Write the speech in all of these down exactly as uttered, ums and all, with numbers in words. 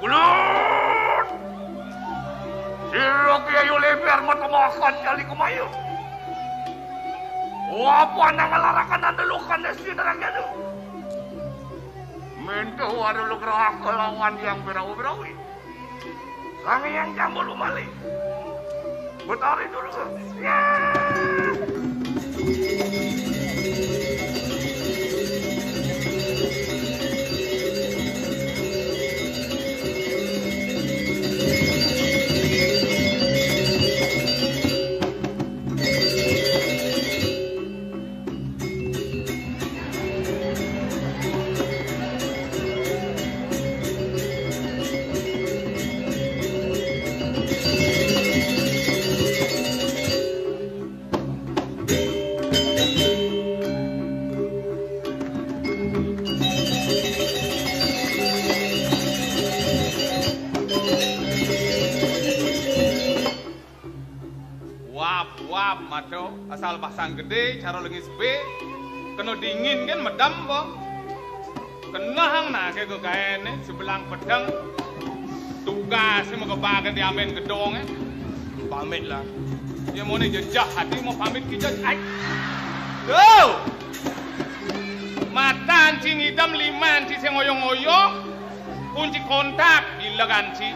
Kulut! Sira ki ayu leber matemakan kali kemayu. Apa nang ngelarakan andelukan desi neraka tu? Mentuh ada lu kerahka lawan yang berau-berawi. Sang yang jambul umali. Betari dulu. Ya! Wap, wap, mato, asal pasang gede, cara lengis be, kena dingin kan medem, bo. Kena hang nake ke gaene, sebelang pedang. Tugas si megebake diamen gedonge. Pamit lah. Ya mau ne jejah hati mau pamit kita. Ai. Tuh. Matan ci ngidem, liman ci sing ngoyo-ngoyo, kunci kontak, bilekan ci.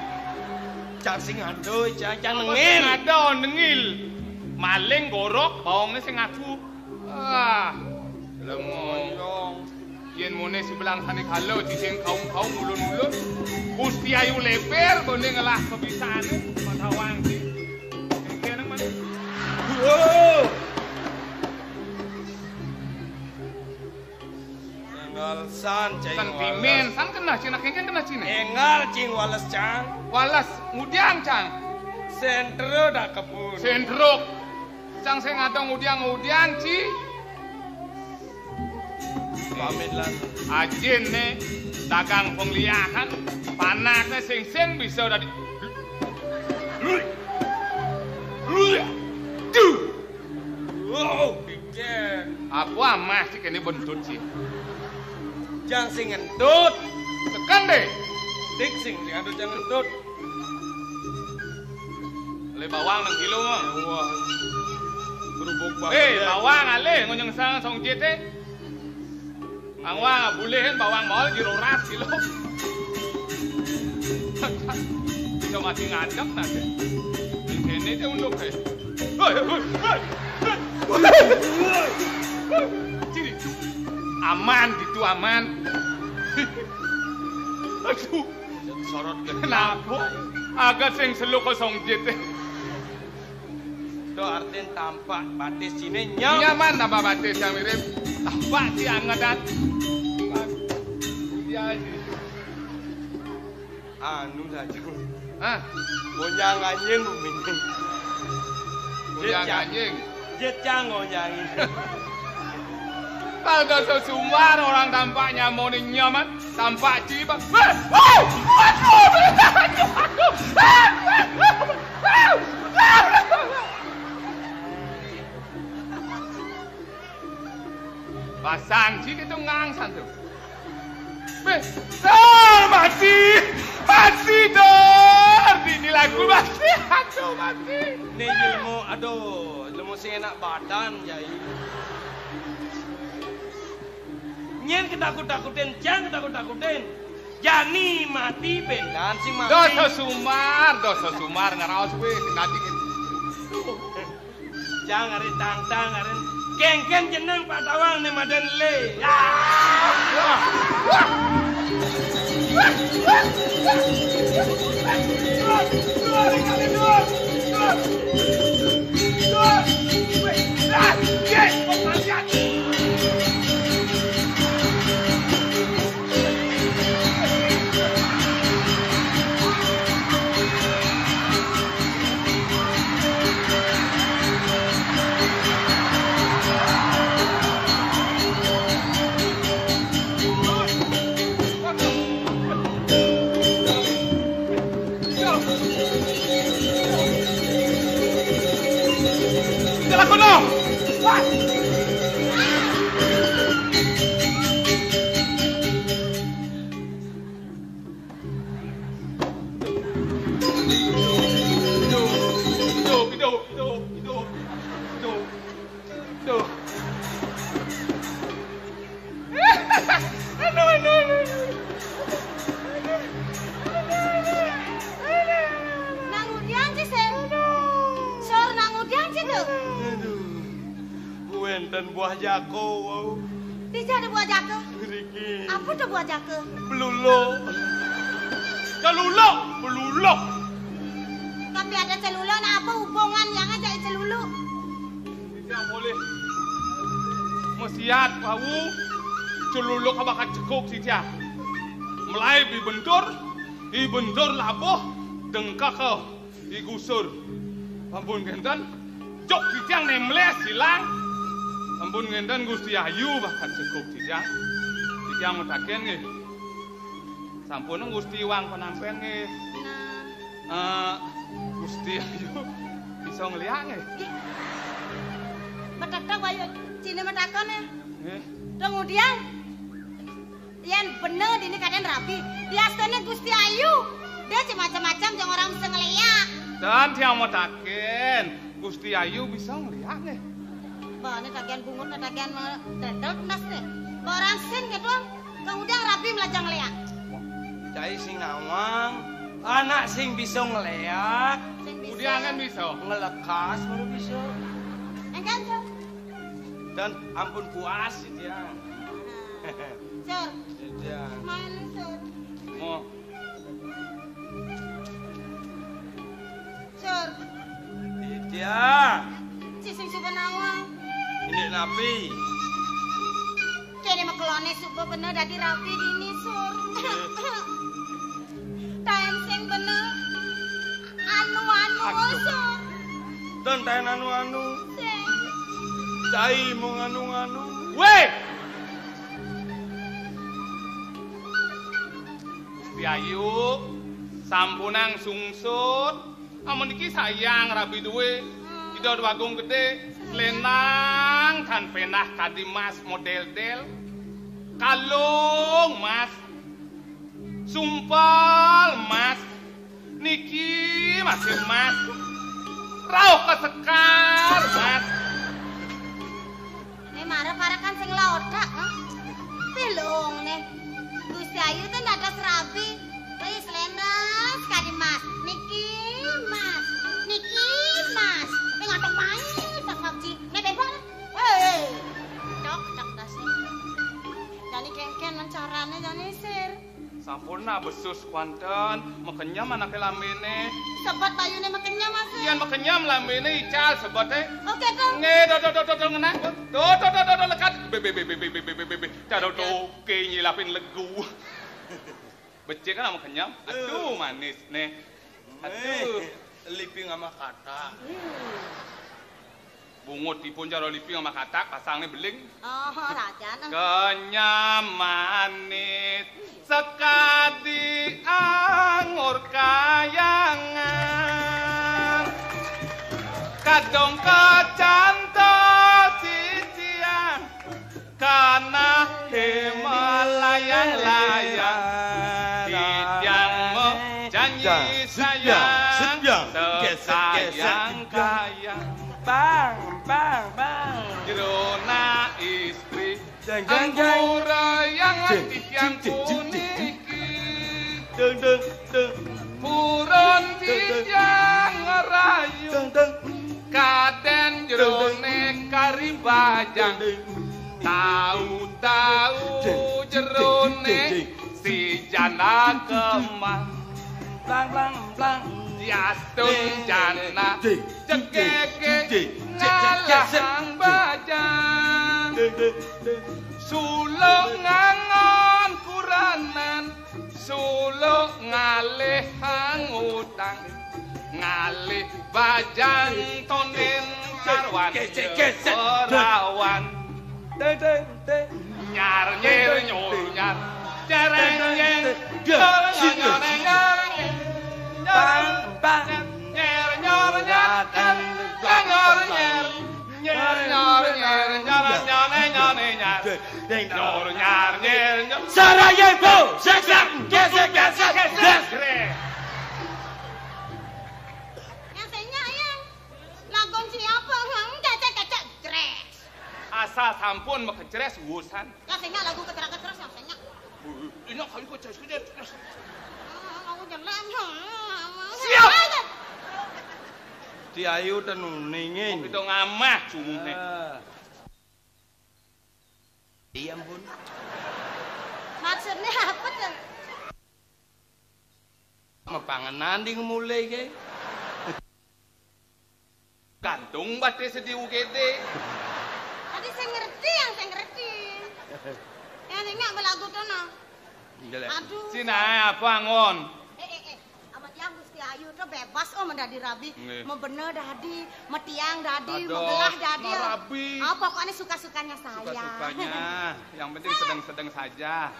Cang sing adoh, cang, cang nengil. Sing adoh, nengil. Maling gorok, baongne sing ngaku. Ah, lemong. Yen mone sebelang sane kala, ci sing kaung-kaung, ulun-ulun. Gusti Ayu Leber, bone ngelah kebisane, matawang ci. Iki nang mana? Wow. Enggal san, cai. Sentimen, wales. San kena cina, kengken kena cina. Enggal cing wales, cang. Wales, ngudiang, cang. Sentro dak kebun. Sentro. Cang sing ada ngudiang-ngudiang, ci. Pamit lah. Ajin ne dagang pengliahan, panakne sing-sing bisa dadi. Duh. Wow, pijen. Apa amah ci kene bentut ci? Jang sing ngentut. Tekan deh. Dik sing diadu jang ngentut. Le bawang nang kilo mah. Wah. Kerupuk. Eh, bawang alih ngonyeng sang song jete. Angwang, bulihin bawang maol jiro ras kilo. Bisa mati ngadeg nate. Di sini dia unduk, eh. Hei, hei, hei, hei. Sini. Aman gitu, aman. Aduh. Sorot kenapa? Agak sing seluk kosong jete. To artin tampak batis sini nyam. Nyaman tambah batis yang mirip. Tampak si angetan. Iya sih. Anu saja. Hah? Gonjang anjing bumi. Gonjang anjing. Jecang gonjang. Kalau sesumbar orang tampaknya mau nyaman, tampak cibak. Pasang cik itu ngang santu. Beh, dar mati, mati dar. Ini lagu mati, aduh mati. Ini ilmu, aduh, ilmu sing enak badan, jai. Nyen ketakut-takutin, jangan ketakut-takutin. Jani mati bendan sing mati. Dosa sumar, dosa sumar ngeraos weh, kena dingin. Jang arin tangtang arin. Kengken jeneng Pak Tawang ne madan le. Ya. Buah jako, wau. Dija ada buah jako? Riki. Apa tu buah jako? Beluluk. Celuluk, beluluk. Tapi ada celuluk, nah apa hubungan yang aja celuluk? Titiang polih masiat wau, celuluk bakal cekuk titiang. Melai I Bentur, I Bentur labuh, dengkaka I Gusur. Ampun kénten, juk titiang né melih silang. Ampun kénten Gusti Ayu bakal cekuk titiang. Titiang mataken nggih. Sampun Gusti wang panampén nggih. Nah. Eh, Gusti Ayu bisa ngeliak nggih. Nggih. Metetek wayu cine matakon ya. Nggih. Kemudian, yén bener dini kadén rabi, diastané Gusti Ayu. Dia cé macam-macam, jang orang bisa ngeliak. Dan tiang mataken, Gusti Ayu bisa ngeliak nggih. Bane tagihan bungut, tagihan me-, dedel tunas nih. Orang sing gitu, kemudian rabi melajang ngeliak. Cai sing nawang, anak sing bisa ngeliak. Sing bisa. Udiangan bisa. Ngelekas baru bisa. Enggan, Sur. Dan ampun puas, ya. Nah. Sur. Ya. Main, Sur. Mo. Sur. Iya. Ci sing suba nawang. Ini napi? Kéné makeloné suba bener dadi rabi dini, Sur. Taén sing bener anu-anu, Aduh. Sur. Dan taén anu-anu. Sing. Cai mung anu-anu. Wéh! Gusti Ayu, sampunang sungsut. Amun niki sayang rabi duwé. Ida Déwagung Gedé, lénang tan pénah kadi mas modél-dél. Kalung mas, sumpel mas, niki masih mas. Rauh ka sekar mas. Né mara parakan sing lodak, ha? Pilung né. Gusti Ayu tuh dados rabi. Wis lendes kadi mas. Niki mas. Niki mas. Né ngantuk main tak pabji. Né bebas. Hei. Cok, cok dasé. Jani kéngkén men carané jani, Sir. Sampun nah besus kuanten, makenyem anaké lambéné. Sebet bayuné makenyem, Mas. Yén makenyem lambéné ical sebeté. Oké, Kang. Nggih, do, do, do, do, do, ngenah. Do, do, do, do, do, lekat. Bé, bé, bé. Cado toké nyilapin legu. Becik kan makenyem. Aduh, manis nih. Aduh. Eh, liping sama kata. Bungut ipun cara liping sama katak, pasangnya beling. Oh, rajan. Kenyam manis sekadi anggur kayangan. Kadung kacantol cician. Kana he melayang-layang, titiang mo janji sayang, sekayang-kayang. Bang, bang, bang. Jerona istri, deng, deng, deng. Anggura yang titiang puniki. Deng, deng, deng. Purun titiang ngerayu. Deng, deng. Kadén jerone kari bajang. Tau-tau jerone si janda kemang. Blang, blang, blang. Diastun janda cekeke ngalahang bajang. Suluk ngangon kuranan. Suluk ngalih utang, ngalih bajang tonin karwan perawan. Nyar nyir nyur nyar, cereng nyeng, nyur nyur nyur nyur, nyar nyir nyur nyar, nyur nyur nyur nyur, nyur nyur nyur nyur nyur nyur nyur. Ding dong. Nyar nyar nyar nyar. Sarajevo, zak zak, gesek gesek, gesek. Yang senya, yang. Lagu siapa? Hang, cecek, cecek, jres. Asal sampun makejres urusan. Yang senya lagu kecerak-kecerak, yang senya. Ini kali keceres, keceres. Ah, aku jelek, hang. Siap. Ayo. Di ayu tenuningin. Kita ngamah sungguhnya. Ah. Iya, ampun. Maksudnya apa tuh? Mapanganan di mulai ke. Gantung batis di U G D. Tadi saya ngerti, yang saya ngerti. Ya, nengok belagu tuh, nah. Jelek. Aduh. Sini ae apa, Ngon? Eh, eh, eh. Amat yang Gusti Ayu tuh bebas, oh, mau dadi rabi. Nggih. Mau bener dadi, mau tiang dadi, mau gelah dadi. Mau rabi. Ah, pokoknya suka-sukanya saya. Suka-sukanya. Yang penting sedang-sedang saja.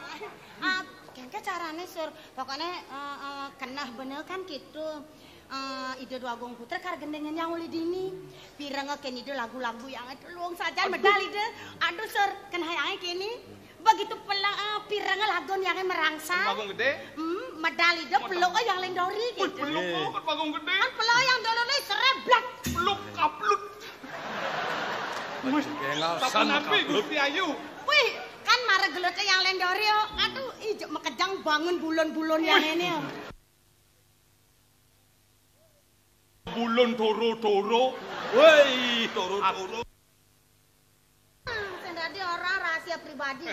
Ah, kengke carane, Sur. Pokoknya, eh, eh, keneh bener kan gitu. Eh, Ida Dwagung Putra karo gendingan yang uli dini. Pirenge kene Ida lagu-lagu yang luwung sajan medal Ida. Aduh, Sur, keneh yang kene. Begitu pela-, eh, pirenge lagun yang merangsang. Dwagung Gede? Hmm, medal Ida peluk yang lendori gitu. Peluk kok Dwagung Gede. Kan peluk yang dolone sereblak. Peluk kaplut. Wih, tapi Gusti Ayu. Wih, kan mara gelote yang lendori, oh. Aduh, ijo mekejang bangun bulon-bulon yang ini, oh. Bulon toro-toro. Woi, toro-toro. Hmm, sing dadi orang rahasia pribadi.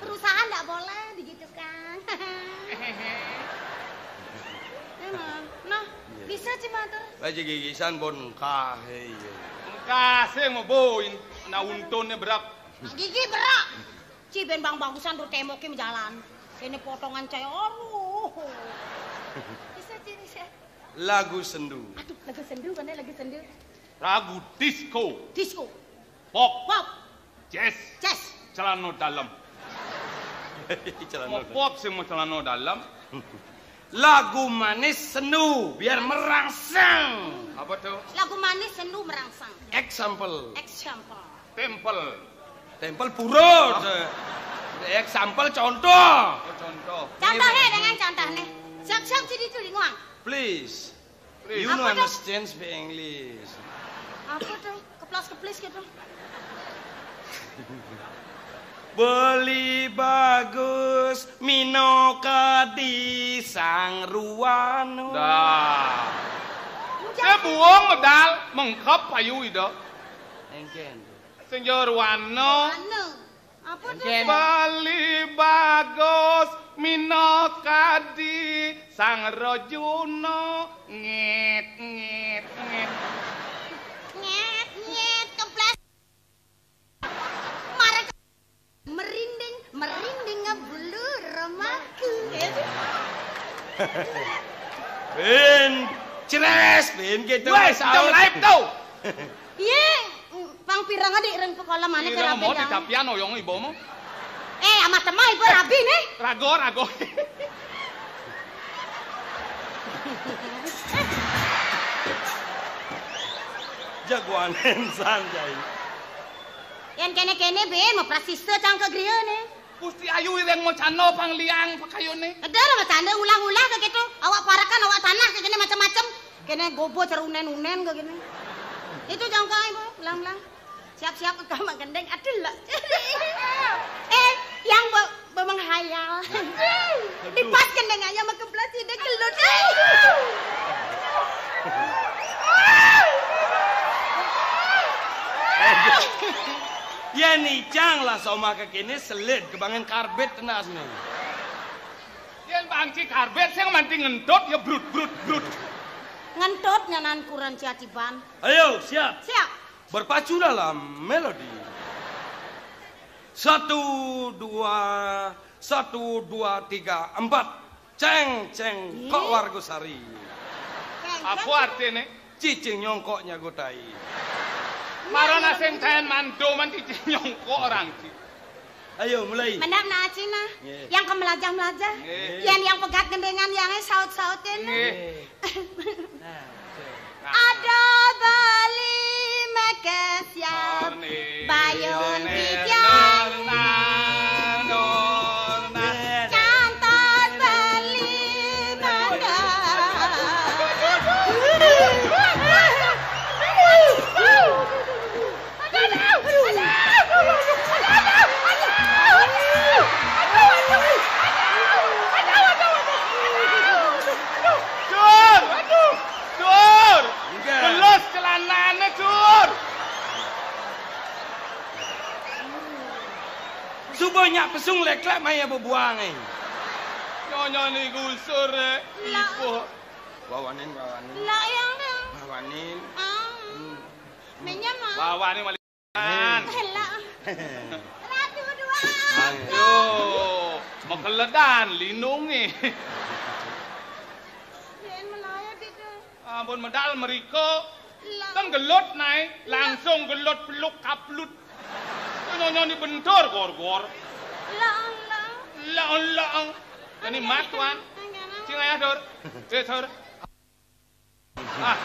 Perusahaan ndak boleh digitukan. Emang. Nah, bisa, Ci Matur. Baca gigisan bon engkah, iya. Engkah sing mau boin, nah untune berak. Nah, gigi berak. Ci ben bang bagusan tuh temoke jalan. Ini potongan cai, aduh. Bisa, Ci, bisa. Lagu sendu. Aduh, lagu sendu, mana lagu sendu? Lagu disco. Disco. Pop. Pop. Jazz. Jazz. Celana dalam. Mau pop sing mau celana dalam. Lagu manis sendu biar merangsang. Apa tuh? Lagu manis sendu merangsang. Example. Example. Tempel. Tempel purut. Example, contoh. Oh, contoh. Contohnya dengan contohnya. Siap-siap jadi tuh, Ngoang. Please. Please. You know, understand speak English. Apa tuh? Keplas-keplis gitu. Beli bagus, mino kadi sang ruwano. Dah. Saya buang medal, mengkep payu itu. Engken. Senjor wano. Wano. Apa tuh? Bali bagus, mino kadi sang rajuna. Ngit, ngit, ngit. Ngit, ngit, keplas. Marek merinding, merinding ngebulu remaku. Bin, ceres, bin gitu. Wes, jam live tuh. Iya, pang pirang adik ring pekola mana kerabe. Mau ditapian oyong ibu mau. Eh, amat temah ibu rabi nih. Rago, rago. Jagoan ensan, Jai. Yang kene-kene be, mau prasista cang ke griya nih. Gusti Ayu ireng mau cano pang liang pakayone. Ada lah, mau canda ulah-ulah kayak gitu. Awak parakan, awak tanah kayak gini macam-macam. Kene gobo cerunen-unen kayak gini. Itu jangka ibu, ulang-ulang. Siap-siap engkau menggendeng, aduh lah. Eh, yang be, be menghayal. Dipas gendeng aja sama keblas ini kelut. Ya nih, cang lah sama kekini selit kebangen karbet tenas nih. Yang bangci karbet, saya manti ngentut ya brut, brut, brut. Ngentut nyanan kuran ciatiban. Ayo, siap. Siap. Berpacu dalam melodi. Satu, dua, satu, dua, tiga, empat. Ceng, ceng, kok wargosari. Apa artinya? Cicing nyongkoknya gotai. Marana sing taen mandoman cicing nyongkok orang ci. Ayo, mulai. Mendap na Cina. Nggih. Yang kemelajah-melajah. Nggih. Yang, yang pegat gendengan, yang saut-sautin. Nggih. Nah, ada beli mekes ya. Bayun tiga. Cantas beli mekes. Jur! Jur! Enggak. Belos celanane, Jur! Langsung leklek maya bebuang, eh. Nyonya ni gusur, eh. Lah. Ibu. Wawanin, wawanin. Lah, yang dah. Wawanin. Ah. Hmm. Menyam, ah. Wawanin malikan. Eh, lah. Ratu dua. Ayo. Makeledan, lindungi. Yen melayat itu. Ampun, medal meriko. Lah. Kan gelut, Nai. Langsung gelut peluk kaplut. Nyonya ni bentur, gor-gor. Lah, lah. Lah, lah. Ini mat, Tuan. Cing ayah, Dur. Eh, Dur. Ah.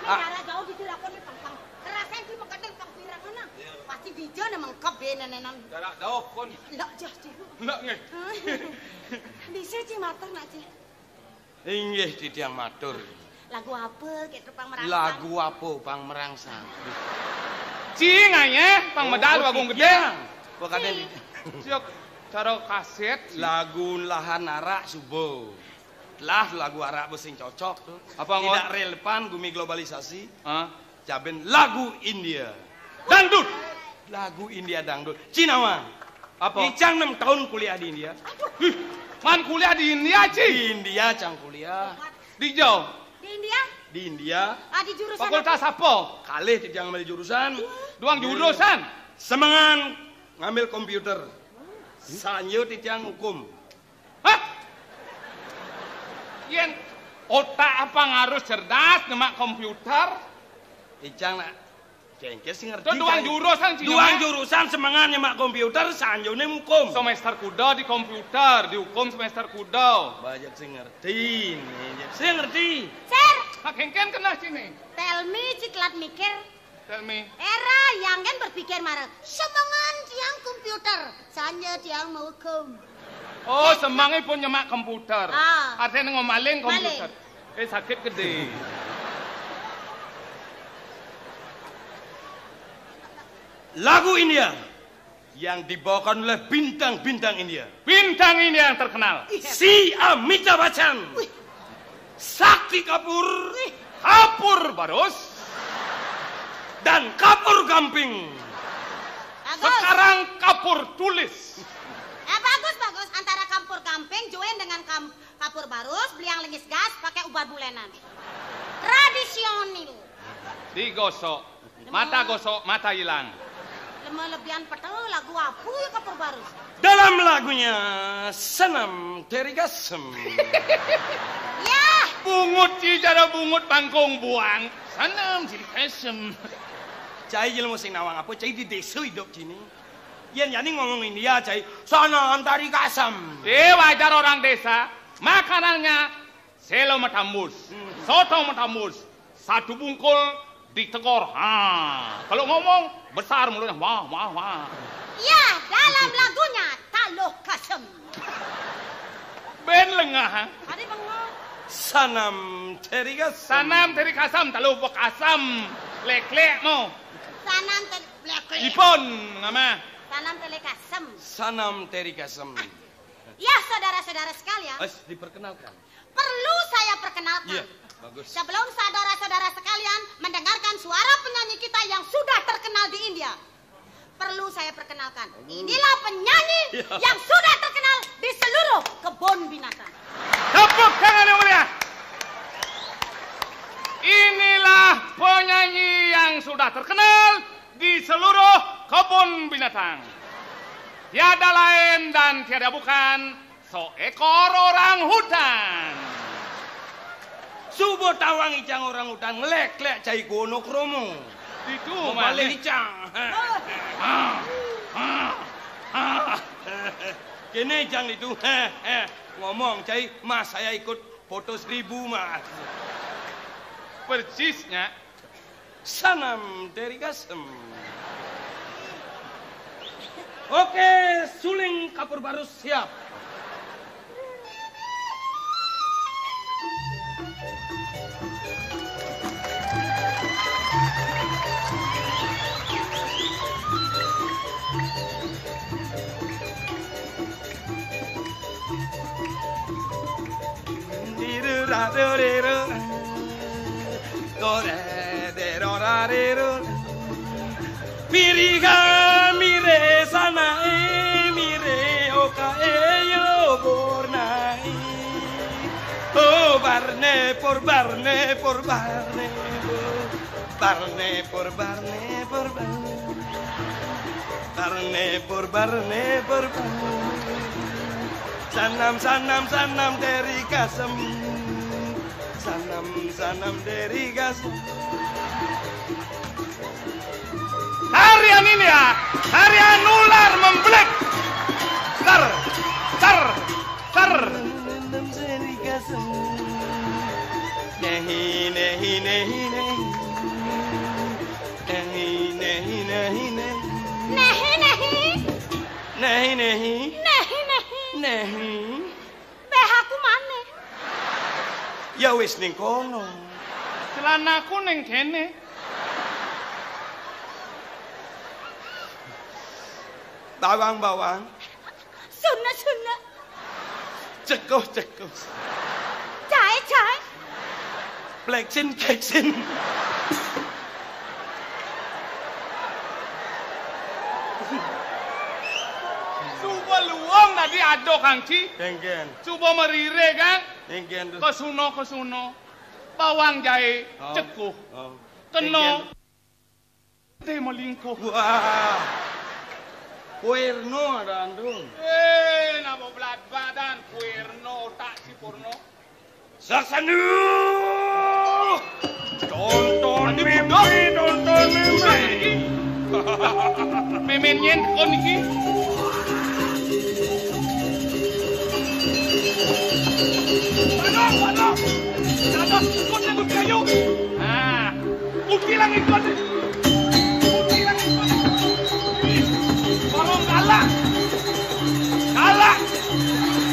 Negara jauh di Cirebon ni pang-pang. Kerasan di Megadeng pang pirang mana? Pasti bija na mengkep be nenenan. Jarak jauh, kon. Lah, jah, Ci. Lah, nge. Bisa, Ci, matur, nak, Ci. Inggih, titiang matur. Lagu apa, Kek, pang merangsang? Lagu apa, pang merangsang? Cing, ayah, pang medal, oh, Agung Gedé. Titiang. Kok ada di Siok, cara kaset. Lagu lahan arak suba. Lah, lagu arak be sing cocok tuh. Apa, Ngot? Tidak relevan gumi globalisasi. Hah? Jaben lagu India. Dangdut. Lagu India dangdut. Cinawa. Apa? Icang enam tahun kuliah di India. Ih, man kuliah di India, Ci? Di India, Cang, kuliah. Di jauh? Di India? Di India. Ah, di jurusan apa? Fakultas apa? Kalih titiang ngambil jurusan. Duang jurusan? Semengan ngambil komputer. Sanyo titiang hukum. Hah? Yen otak apa harus cerdas, nyemak komputer? Icang nak kengkes sing ngerti. Duang jurusan, Ci, duang jurusan semengan nyemak komputer, sanjone hukum. Semester kuda di komputer, di hukum semester kuda. Banyak sing ngerti, nih, sing ngerti. Sir. Nah, kengken kena sini. Tell me, Ci telat mikir. Tell me. Era yang kan berpikir marang, semengan tiang komputer, sanja tiang mau hukum. Oh, semangnya pun nyemak komputer. Ah. Artinya ngomaling komputer. Maling. Eh, sakit gede. Lagu India yang dibawakan oleh bintang-bintang India. Bintang India yang terkenal. Si Amitabh Bachchan. Wih. Sakti Kapur. Wih. Kapur Barus. Dan Kapur Gamping. Bagus. Sekarang Kapur Tulis. Eh, bagus, bagus. Antara Kapur Gamping, join dengan Kam Kapur Barus, beliang lengis gas, pakai ubar bulenan. Tradisionil. Digosok. Mata gosok, mata hilang. Lemah lebihan petel lagu apa ya, Kapur Barus? Dalam lagunya, Sanam Teri Kasem. Ya. Bungut, Ci, cara bungut bangkung buang. Sanam Teri Kasem. Cai jelema sing nawang apa? Cai di desa hidup sini. Yen yani ngomong India, cai, Sanam Teri Kasem. Eh, wajar orang desa. Makanannya selo metambus, hmm, soto metambus, satu bungkul ditekor. Ha, kalau ngomong besar mulutnya, wah, wah, wah. Ya, dalam lagunya Taluh Kasem. Ben lengah, ha? Tadi bengong. Sanam Teri Kasem. Sanam Teri Kasem, taluh bekasem. Lek-lek mau. Sanam Teri, lek-lek. Ipun, ngama? Sanam Teri Kasem. Sanam Teri Kasem. Ah. Ya, saudara-saudara sekalian. Ais, diperkenalkan. Perlu saya perkenalkan. Iya, bagus. Sebelum saudara-saudara sekalian mendengarkan suara penyanyi kita yang sudah terkenal di India, perlu saya perkenalkan. Inilah penyanyi, iya, yang sudah terkenal di seluruh kebun binatang. Tepuk tangan yang meriah. Inilah penyanyi yang sudah terkenal di seluruh kebun binatang. Tiada lain dan tiada bukan, seekor orang hutan. Suba tawang icang orang hutan nglek-lek cai kono kromo. Itu malih icang. Ah, ah, ah. Kene icang itu. Ngomong cai, Mas, saya ikut foto seribu, Mas. Persisnya. Sanam Teri Kasem. Oke, suling Kapur Barus siap. Miriga, mire, sanae, mire, Purbarne, purbarne, purbarne, purbarne, purbarne, purbarne, purbarne. Sanam, sanam, sanam deri kasem. Sanam, sanam deri kasem. Tarian ini ya, tarian ular membelik. Tar, tar, tar. Nehi, nehi, nehi, nehi. Nehi, nehi, nehi, nehi. Nehi, nehi. Nehi, nehi. Nehi, nehi. Nehi. Béh aku manéh. Ya wis ning kono. Celanaku ning kéné. Bawang-bawang. Suna-suna. Cekuh-cekuh. Jaé-jaé. Pleksin-pleksin. Suba luung tadi ada, Kang Ci. Kéngkén. Suba mriri, Kang. Kéngkén to. Kesuna-kesuna. Bawang jaé, oh, cekuh. Oh. Kena. Kéngkén. Té melingkuh. Wah. Kuirno ada antum. Eh, napa belat badan Kuirno tak si Purno? Saksana. Tonton mimi, tonton mimi. Mémén nyén kon iki. Waduh, waduh. Dados ikut yang kayu. Ah. Kuntilan ikut. Kuntilan ikut. Ih, barong galak. Galak.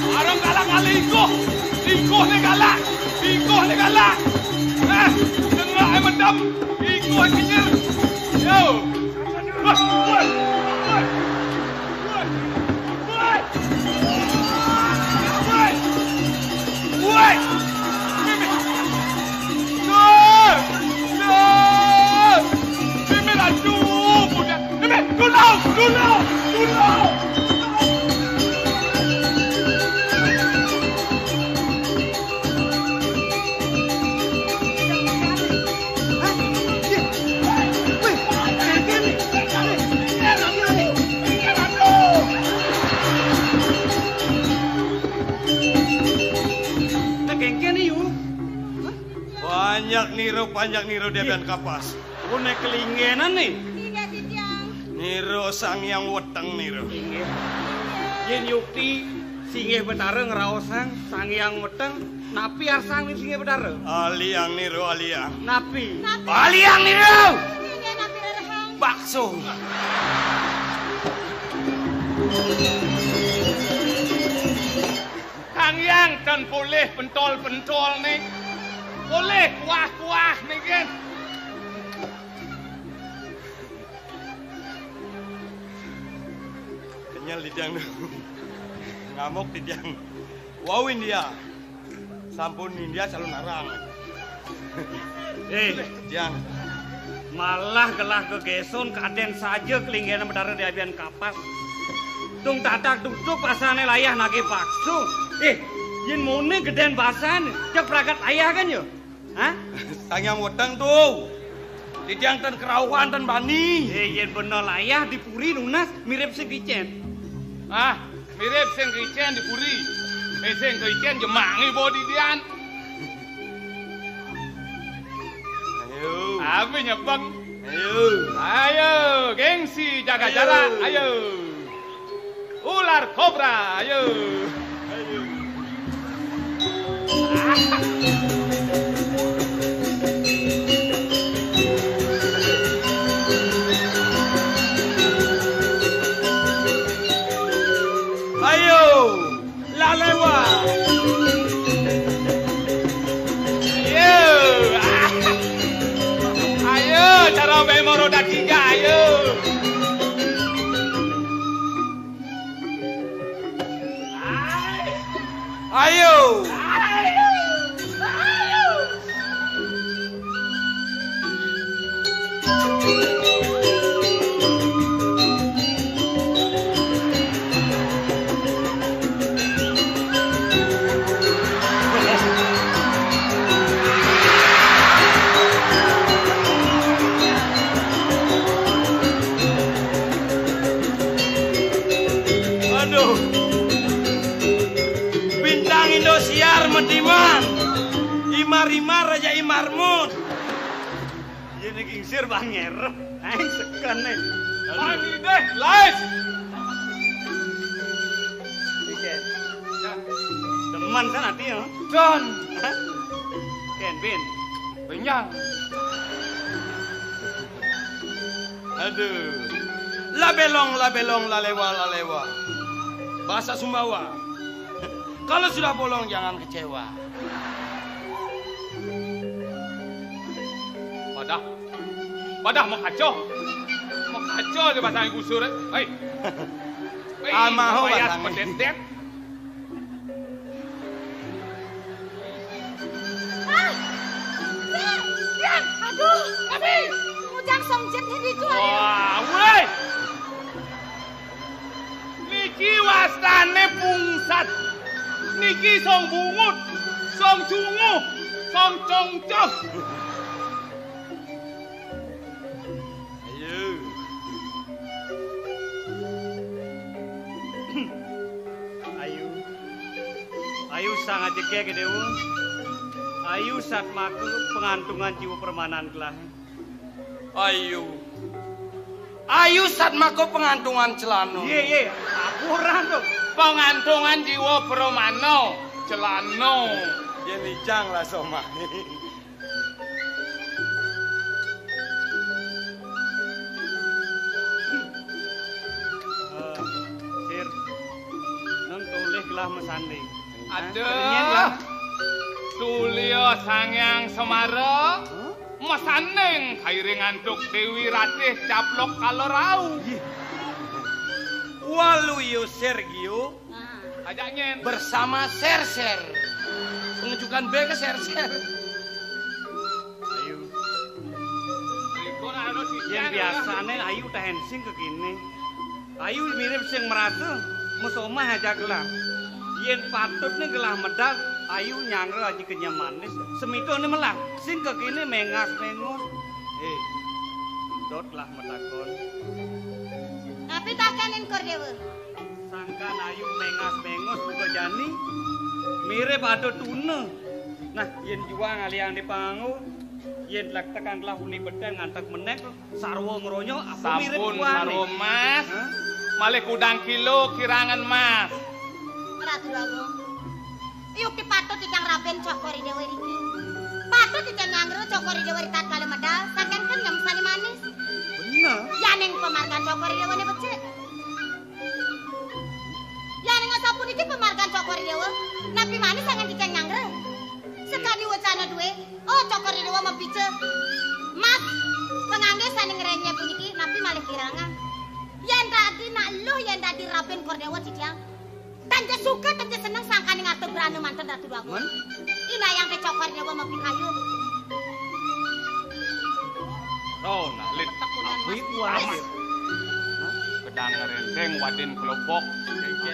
Barong galak kali lingkuh. Lingkuh né galak. Lingkuh né galak. Eh, tengah ai mendem. Lingkuh ai kinyir. Yo. Wah, wah, wah. Wah. Woi! Woi! Woi! Mimin! Nur! Nur! Mimin, aduh, udah. Mimin, tulung! Tulung! Tulung! Banyak nira, banyak nira di abian kapas. Kuwi nek kelinggenan nih. Inggih, Titiang. Nira Sang Hyang Weteng nira. Inggih. Yen yukti Singgih Betara ngraosang Sang Hyang Weteng, napi arsang Singgih Betara? Aliang nira, aliang. Napi? Napi? Aliang nira. Inggih, napi rerehang? Bakso. Kang Hyang ten polih pentol-pentol nih. Polih kuah-kuah nih, Gen. Kenyal Titiang tuh. Ngamuk Titiang. Wau India. Sampun India selalu narang. Eh, Jang. Malah gelah gegeson kaden saja kelinggenan Betara di abian kapas. Tung tatak tutup asane layah nagih bakso. Eh, yen mone geden basan, cek pragat ayah kan yo? Hah? Sang Hyang Weteng tuh. Titiang ten kerauhan ten bani. Eh, yen bener layah di puri nunas mirip sing kicen. Ah, mirip sing kicen di puri. Eh, sing kicen jemak ngibo didian. Ayo. Apa nyepeng? Ayo. Ayo, gengsi jaga jarak. Ayo. Ular kobra, ayo. Ayo. Ayo. Lalewa. Ayo. Ayo, cara bae moro dadi tiga, ayo. Ayo. Indosiar mediman. Imar-imar aja imarmun. Iya nih gingsir bang ngerep. Aing seken nih. Aduh. Mandi deh, lain. Iken. Demen kan hati ya? Don. Hah? Ken, Bin. Benyang. Aduh. Labelong, labelong, lalewa, lalewa. Bahasa Sumbawa. Kalau sudah bolong jangan kecewa. Padah. Padah mau kacau. Mau kacau di bahasa gusur. Hei. Hei, Amaho bayas bahasanya. Mendedet. Ah! Jen! Jen! Aduh! Abi! Ngujang song jet di itu, ayo. Wah, weh! Niki wastane pungsat. Niki song bungut, song cunguh, song congcong. Ayo. Ayu. Ayu sang ajege gedéwa. Ayu satmaka pengantungan jiwa permanan gelah. Ayu. Ayu satmaka pengantungan celana. Iya, iya. Apuran tuh. Pengantungan jiwa permana celana. Ya lijang lah somah. Eh, Sir, nang tolih gelah masanding. Aduh. Hah? Keringin lah. Tulia Sangyang Semara. Hah? Masanding kairing antuk Dewi Ratih caplok kala rau. Ih. Waluya Sergio. Nah. Ajak nyen. Bersama Ser-Ser. Pengejukan B ke Ser-Ser. Ayu. Riko nak anu si Yen Jan, biasane Ayu tah ensing ke kene. Ayu mirip sing merasa mesomah aja gelah. Yen patutne gelah medal, Ayu nyangre aji kenyem manis. Semitone melah, sing ke kene mengas-mengus. Eh, dot lah metakon. Tapi takanin Kor Dewa. Sangkan Ayu mengas-mengus buka jani, mirip ada tuna. Nah, yen juang aliang di panganggo, yen lek tekan gelah uni beten ngantek menek, sarwa ngeronya, apa mirip Sampun buane? Sarwa mas, Hah? Malih kudang kilo kirangan mas. Ratu Agung. Yukti patut titiang raben Cokor I Dewa riki. Patut titiang nyanggra Cokor I Dewa ritatkala medal, saking kenyem sane manis. Bener. Yaning pamargan Cokor I Dewane becik. Yaning asapuniki pamargan Cokor I Dewa, napi manis sangan titiang nyanggra? Sekadi wacana duwe, oh, Cokor I Dewa mabica. Mas, pangangge sane ngrenyep puniki, napi malih kirangan? Yen dadi nak luh, yen dadi raben Kor Dewa titiang. Tan ja suka, tan ja seneng sangkaning arta brana manten Ratu Dwagung. Men? Inayang te Cokor Dewa mapikayun. Oh, nah, lit. Tekunan Wih, mas. Kuat. Hah? Gedang renteng wadin kelopok.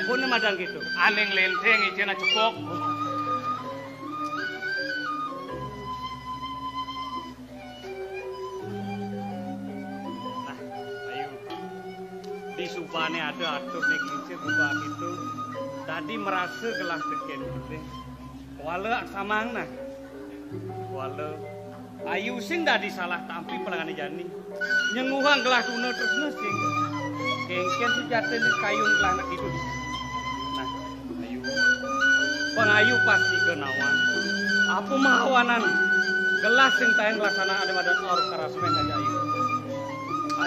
Pun madang gitu. Aning lenteng ijena cepok. Nah, ayo. Disubane ada atur ning kincir buka itu. Dadi merasa gelah teken putih. Kuala samang nah. Kuala ayu sing dadi salah tampi pelangane jani. Nyenguhang gelah tuna tresna sing. Kengken sujatine kayun gelah anak hidup. Nah, ayu. Pangayu pasti ke nawang. Apa mahawanan gelah sing taen nglaksanakake madan aur karasmen aja ayu.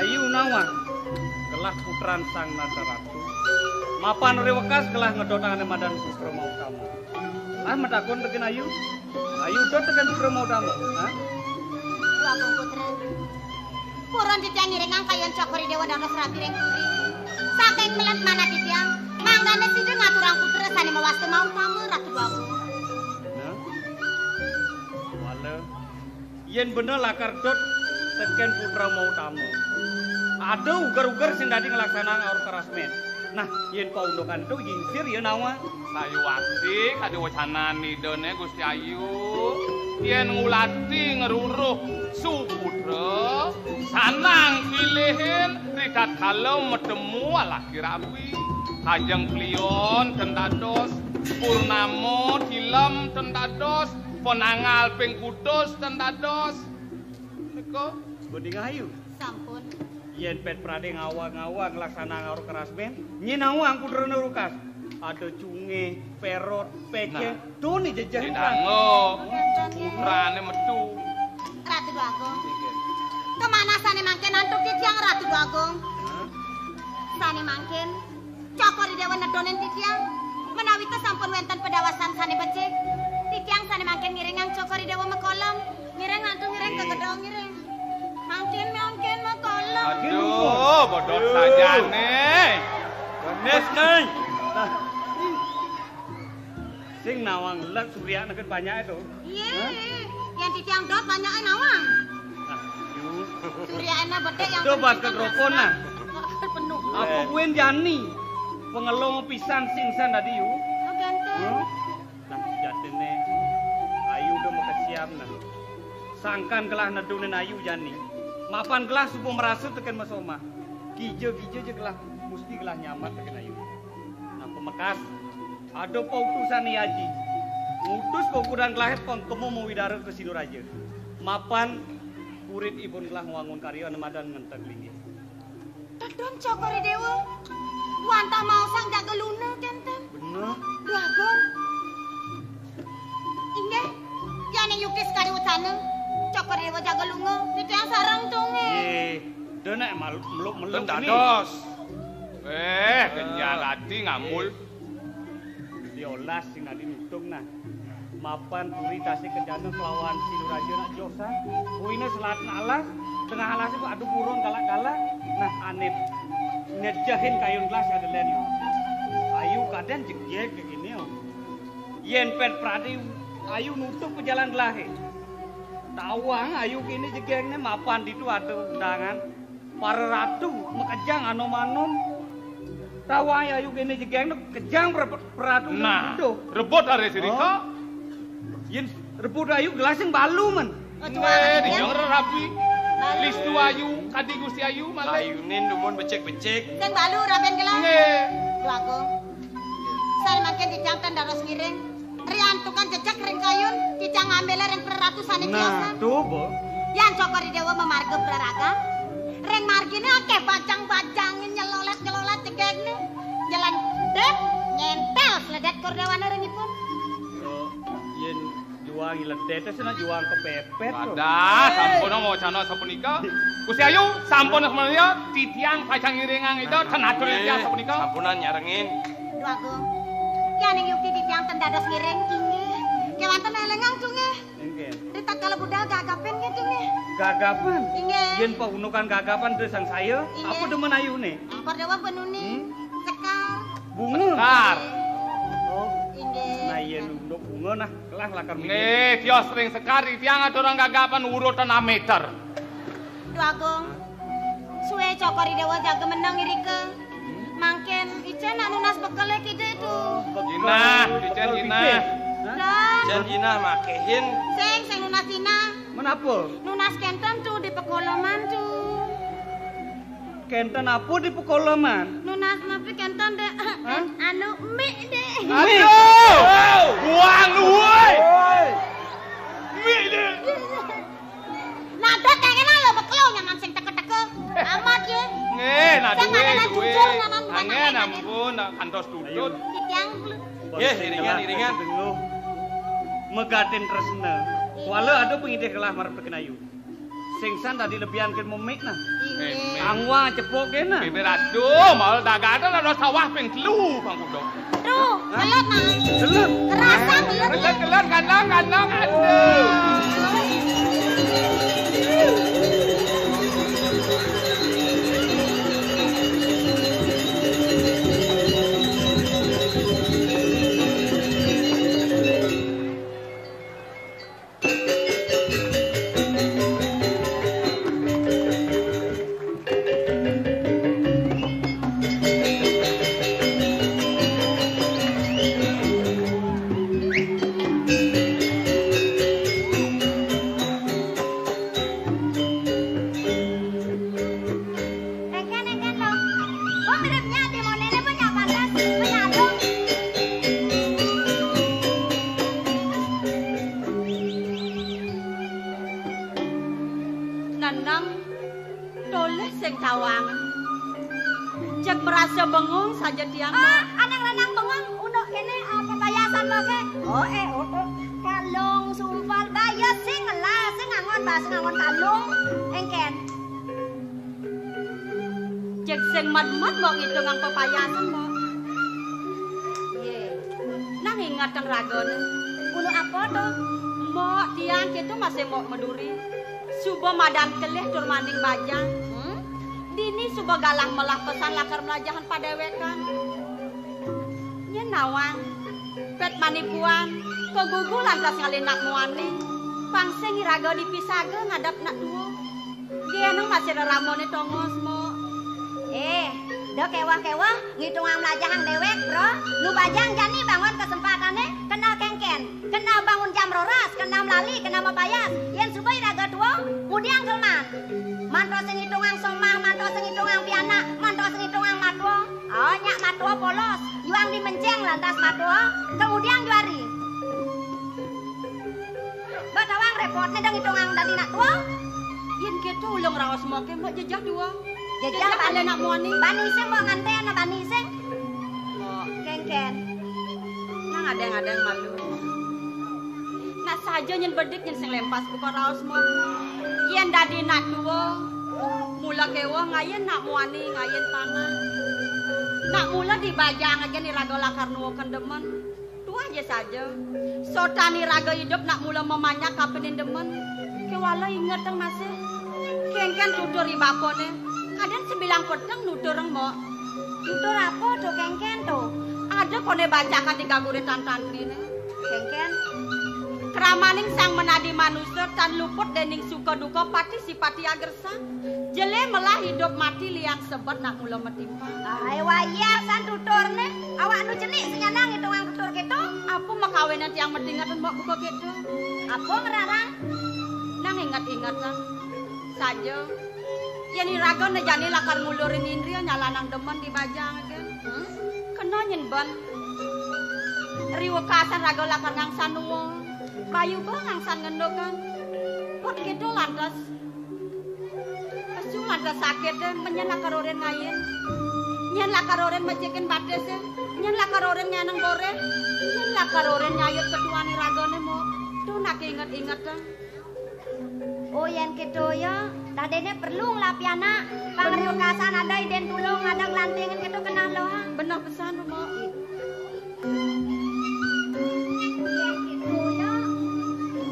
Ayu nawang gelah putran Sang Nata Ratu. Mapan riwekas gelah ngedotane madan putra mau tamu. Lah matakon teken ayu. Ayu dot teken putra mau tamu, ha? Dwagung putra. Purun titiang ngiringang kayun Cokor I Dewa dados rabi ring puri. Saking melet manah titiang, mangdane sida ngaturang putra sane mawasta mau tamu Ratu Dwagung. Nah. Wala. Yen bener lakar dot teken putra mau tamu. Ada uger-uger sing dadi nglaksanakang aur karasmen. Nah, yen paundukan ento jingsir ya nawang. Sayuwakti kadi wacanan Idane Gusti Ayu, yen ngulati ngruruh suputra, sanang pilihin ritatkala matemu alaki rabi. Kajeng kliyon ten dados Purnama tilem ten dados, pananggal ping kutus ten dados. Nika, Budi Ngayu. Sampun. Yén pét pradé ngawag-ngawag nglaksanang aura kerasmén, nyinawang putrana rukas. Ada cungé, pérot, pécéng, nah. Tuh ni jejeh. Didango. Putrané metu. Ratu Déwa Agung. Kemana sané mangkin antuk titiang, Ratu Déwa Agung? Hah? Sané mangkin Cokor I Déwa nedonin titiang. Menawi ta sampun wénten pedawasan sané becik, titiang sané mangkin ngiringang Cokor I Déwa makolem. Ngiring antuk ngiring, ih, kegedong ngiring. Mangkin, mangkin makolem. Aduh, bodot sajané. Ganes, Néng. Nah. Sing nawang lek surya neken banyak itu. Iya. Hah? Yang titiang dot banyak nawang. Nah, yu. Surya enak bedek yang itu penting bas kan kedropon, nah. Penuh. Apa kuwi jani? Pengelong pisan sing san tadi, yu. Oh, ganteng. Hah? Nah, sejatiné ayu udah makesiab, nah. Sangkan gelah nedunin ayu jani. Mapan gelah subuh merasa teken masomah. Kija-kija ja gelah, mesti gelah nyamat teken ayu. Nah, pamekas, ada pautusan I Aji. Ngutus pakudan gelahé pengkema mawidara ka Sinuraja. Mapan kurit ipun gelah ngwangun karya nemadan ngenteg linggih. Tedun Cokor I Déwa. Wantah maosang jaga luna kénten. Bener. Duh Agung. Inggih. Yaning yukti sekadi wacana. Cokor I Déwa jaga lunga. Titiang sareng tungé. Yé, da nek mal-, meluk-meluk. Ten ini dados. Eh, kenjal ati ngamul. Diolas sing adi nutung nah. Mapan puri tasih kencana kelawan Sinuraja nak josan. Buina selatin alas, tengah alas itu adu burung galak-galak. Nah, anip nyejehin kayun gelas ada len. Ayu kadén jegég kayak gini. Yén pét pradi ayu nutup ke jalan gelahé. Tawang ayu kini jegégné mapan ditu ada undangan. Para ratu makejang anom-anom. Tawang ayu kene jegeng kejang pra-, pra-, ratu. Nah, rebut aré sirika. Oh. Yén rebut ayu gelas sing balu, men. Aduh, né, ya. Dijeng rabi. Balu. Listu ayu, kadi Gusti Ayu malah. Ayuné dumun becik-becik. Sing balu raben gelas. Nggih. Duh Agung. Sané mangkin titiang ten dados ngiring. Riantukan jejeg ring kayun, titiang ngambilé ring praratu sané tiosan. Nah, tuh, Bu. Yan Cokor I Déwa mamarga praragan, ring marginé akéh bajang-bajangé nyelolét-nyelolét jegegné. Nyelendét, nyentél sledét Kordéwané ring ipun. Oh, yén juang nyelendét, sing juang kepepet, Bu. Wadah, sampun wacana sapunika. Gusti Ayu, sampun semuanya, titiang pacang ngiringang ida, ten atur titiang sapunika. Sampunan nyarengin. Duh Agung. Yaning yukti titiang ten dados ngiring, inggih. Kéwanten élingang, Cung, nggih. Inggih. Ritatkala budal gagapan, nggih, Cung, nggih. Gagapan? Inggih. Yén paunukan gagapan, Dé Sangsaya, inggih, apa demen ayuné? Angkor Déwa penuni. Hmm? Sekar. Bunga? Sekar. Oh. Inggih. Nah, yén unduk bunga, nah, kelah lakar mikir. Nggih, tios ring sekar, titiang aturang gagapan urutan améter. Duh Agung. Suwé Cokor I Déwa jaga meneng irika. Mangkin icén nak nunas bekelé kidé tu. Oh, bekel. Jinah, icén bekel jinah. Pikir. Hah? Dan. Icén jinah makéhin. Sing, sing nunas jinah. Menapa? Nunas kénten tu di pekoleman tu. Kénten apa di pekoleman? Nunas napi kénten, Dék? Hah? Anu, mik, Dék. Aduh! Buang lu, woi! Woi! Mik, Dék! Nada kaya ngene lho, beklo nyaman sing teka-teka. Amat ya. Nggih, nah. Sing duwe, ada duwe. Jujur nyaman. Angin ampun, nak kantos tutut. Ayo. Titiang. Nggih, iringan, iringan. Megatin tresna. Kuala ada pengidih kelah marep teken ayu. Sing san tadi lebihan ke memik nah. Inggih. Angwa cepok kena. Bibir aduh, mau dagang ada sawah ping telu, Bang Kudo. Duh, kelet, nah. Kelet. Kerasa kelet. Kelet, kelet, kandang, kandang, aduh. Bengong saja tiang, ah, Mbok. Anak lanang bengong, unduk kéné, ah, pepayasan Mbok ké. Oh, eh, oh, oh. Kalung sumpel, ba ya sing ngelah, sing angon, ba sing angon kalung. Éngkén. Jeg sing mat-mat Mbok ngitungang pepayasan, Mbok. Yé. Nang ingetang ragané. Unduk apa to? Mbok, tiang kéto masih Mbok maduri. Suba madan kelih tur maning bajang. Hmm? Dini suba galah melah pesan lakar mlajahang padéwékan. Nyén nawang, pét manipuan, kagugu lantas ngalih nak muani. Pang sing iraga dipisaga ngadep nak tua. Géneng masih reramané tongos, Mbok. Eh, da kéweh-kéweh, ngitungang mlajahang déwék, Bro. Nu bajang jani bangun kesempatané, kena kéngkén. Kena bangun jam roras, kena melali, kena mapayas. Yén suba iraga tua, ngudiang kelman. Manto sing ngitungang somah, manto sing ngitungang pianak, manto sing ngitungang matua. Oh, nyak matua polos, yuang di menceng lantas matua, kemudian juari. Ba tawang répotné da ngitungang dadi nak tua. Yén kéto ulung raos Mbok ké, Mbok jejeh tua. Jejeh. Jejeh bani. Alé nak muani. Bani sing Mbok nganten, bani sing. Mbok. Kéngkén. Nang adéng-adéng malu. Nak saja nyén bedik nyén sing lempas buka raos Mbok. Yén dadi nak tua, mula kéweh ngayén nak muani, ngayén pangan. Nak mula di bajang ajén iraga lakar nuukin demen. Tua aja saja. Sotan iraga idup nak mula mamanyak kapining demen. Kéwala ingetang masih. Kéngkén tutur i bapané. Kadén sebilang peteng nuturang, Mbok. Tutur apa to, kéngkén to? Ada koné bacakan di gaguré tan tantriné. Kéngkén. Kramaning sang menadi manusa tan luput déning suka duka pati sipati agersa. Jelé melah idup mati liang sebet nak mula matimpal. Ai wayah san tuturné, awak nu cenik sing nyanang ngitungang tutur kéto. Apa makawinan tiang medingeten Mbok buka kéto? Apa ngrarang? Nang inget-ingetang saja. Yén iraga né jani lakar ngulurin indria nyalanang demen di bajang ké. Hmm? Kena nyén ben. Riwekasan raga lakar ngangsan nuwun. Bayu ba ngangsan ngendukan. Put kéto lantas. Pesu lantas sakit, eh, men nyén lakar urin ngayén. Nyén lakar urin mecikin batis, eh. Nyén lakar urin ngeneng boreh. Nyén lakar urin nyayut ketuan iragané, Mbok. Tuh nak inget-inget, eh. Oh, yén kéto ya, tadiné perlu ngelapi anak. Pangriwekasan ada idén tulung, ada gelantingan kéto kenal doang. Bener pesan, Mbok. Yén kéto ya,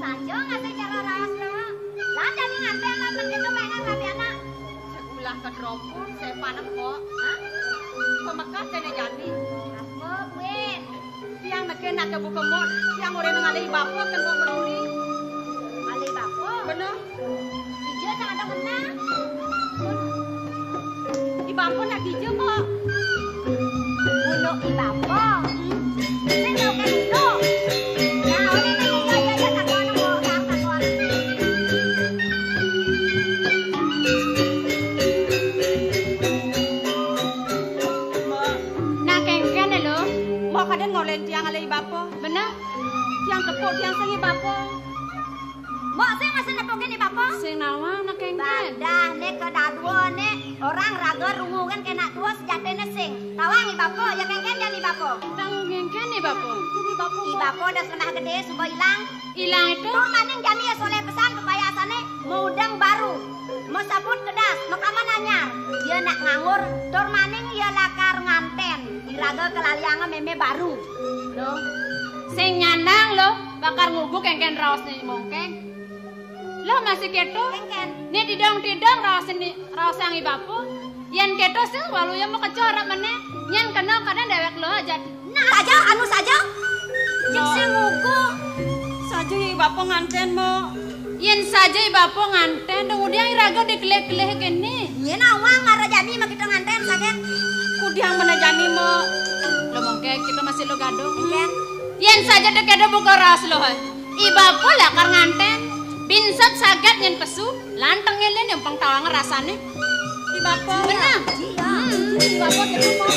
saja ngasih cara raos doang. Lah, dadi nganten lah, men kéto pengen ngelapi anak. Sekolah ke Drompong, saya panen kok. Hah? Pemekas dene jani. Apa, Buin? Tiang neken nak buka mot, tiang ora ngalih bapa kena meruri. Ngalih bapa? Bener. Ija tak ada kena. Di bapa nak ija, Mak. Bunuh di bapa. Sing lo kan lo. Ya, oleh ni, ya, ya, ya, tak ada, tak ada. Mak, nak kengken lo. Mak kadang ngolen tiang alai bapa. Bener? Tiang tepuk tiang sengi bapa. Mbok sing masih nepukin i bapa? Sing nawang nak kengken. Badah ne kedadua ne orang raga rungungan kena tua sejatine sing. Tawang i bapa, ya kengken jan i bapa. Tawang kengken i bapa. Ini bapa. I bapa dah senah gede suba ilang. Ilang itu? Tur maning jani ya soleh pesan kepayasane mau udang baru. Mau sabut kedas, mau kaman anyar. Dia nak nganggur, tur maning ya lakar nganten. Iraga kelalianga meme baru. Loh, sing nyandang loh, bakar nguguk kengken raos ni mongkeng. Loh, masih keto? Kengken. Ni tidong-tidong raos ni, raos yang ibapu. Yen keto sing walu ya mau kecorok meneh. Nyen kena kadang dewek loh aja. Nah, saja, anu saja. Cek sing nguguk. Saja ya ibapu nganten, Mo. Yen saja i bapa nganten, dong udiang iraga dikelih-kelih kene. Yen awang mara jani mak kita nganten saget. Kudiang mana jani mo. Lo mongke kita masih lo gaduh. Engken. Yen saja dek ada buka raos lo, hai. I bapa lakar nganten. Binsat saget yen pesu, lanteng yen nyempeng tawang rasane. Di bapa. Benar. Iya. Hmm. Di bapa kita mau.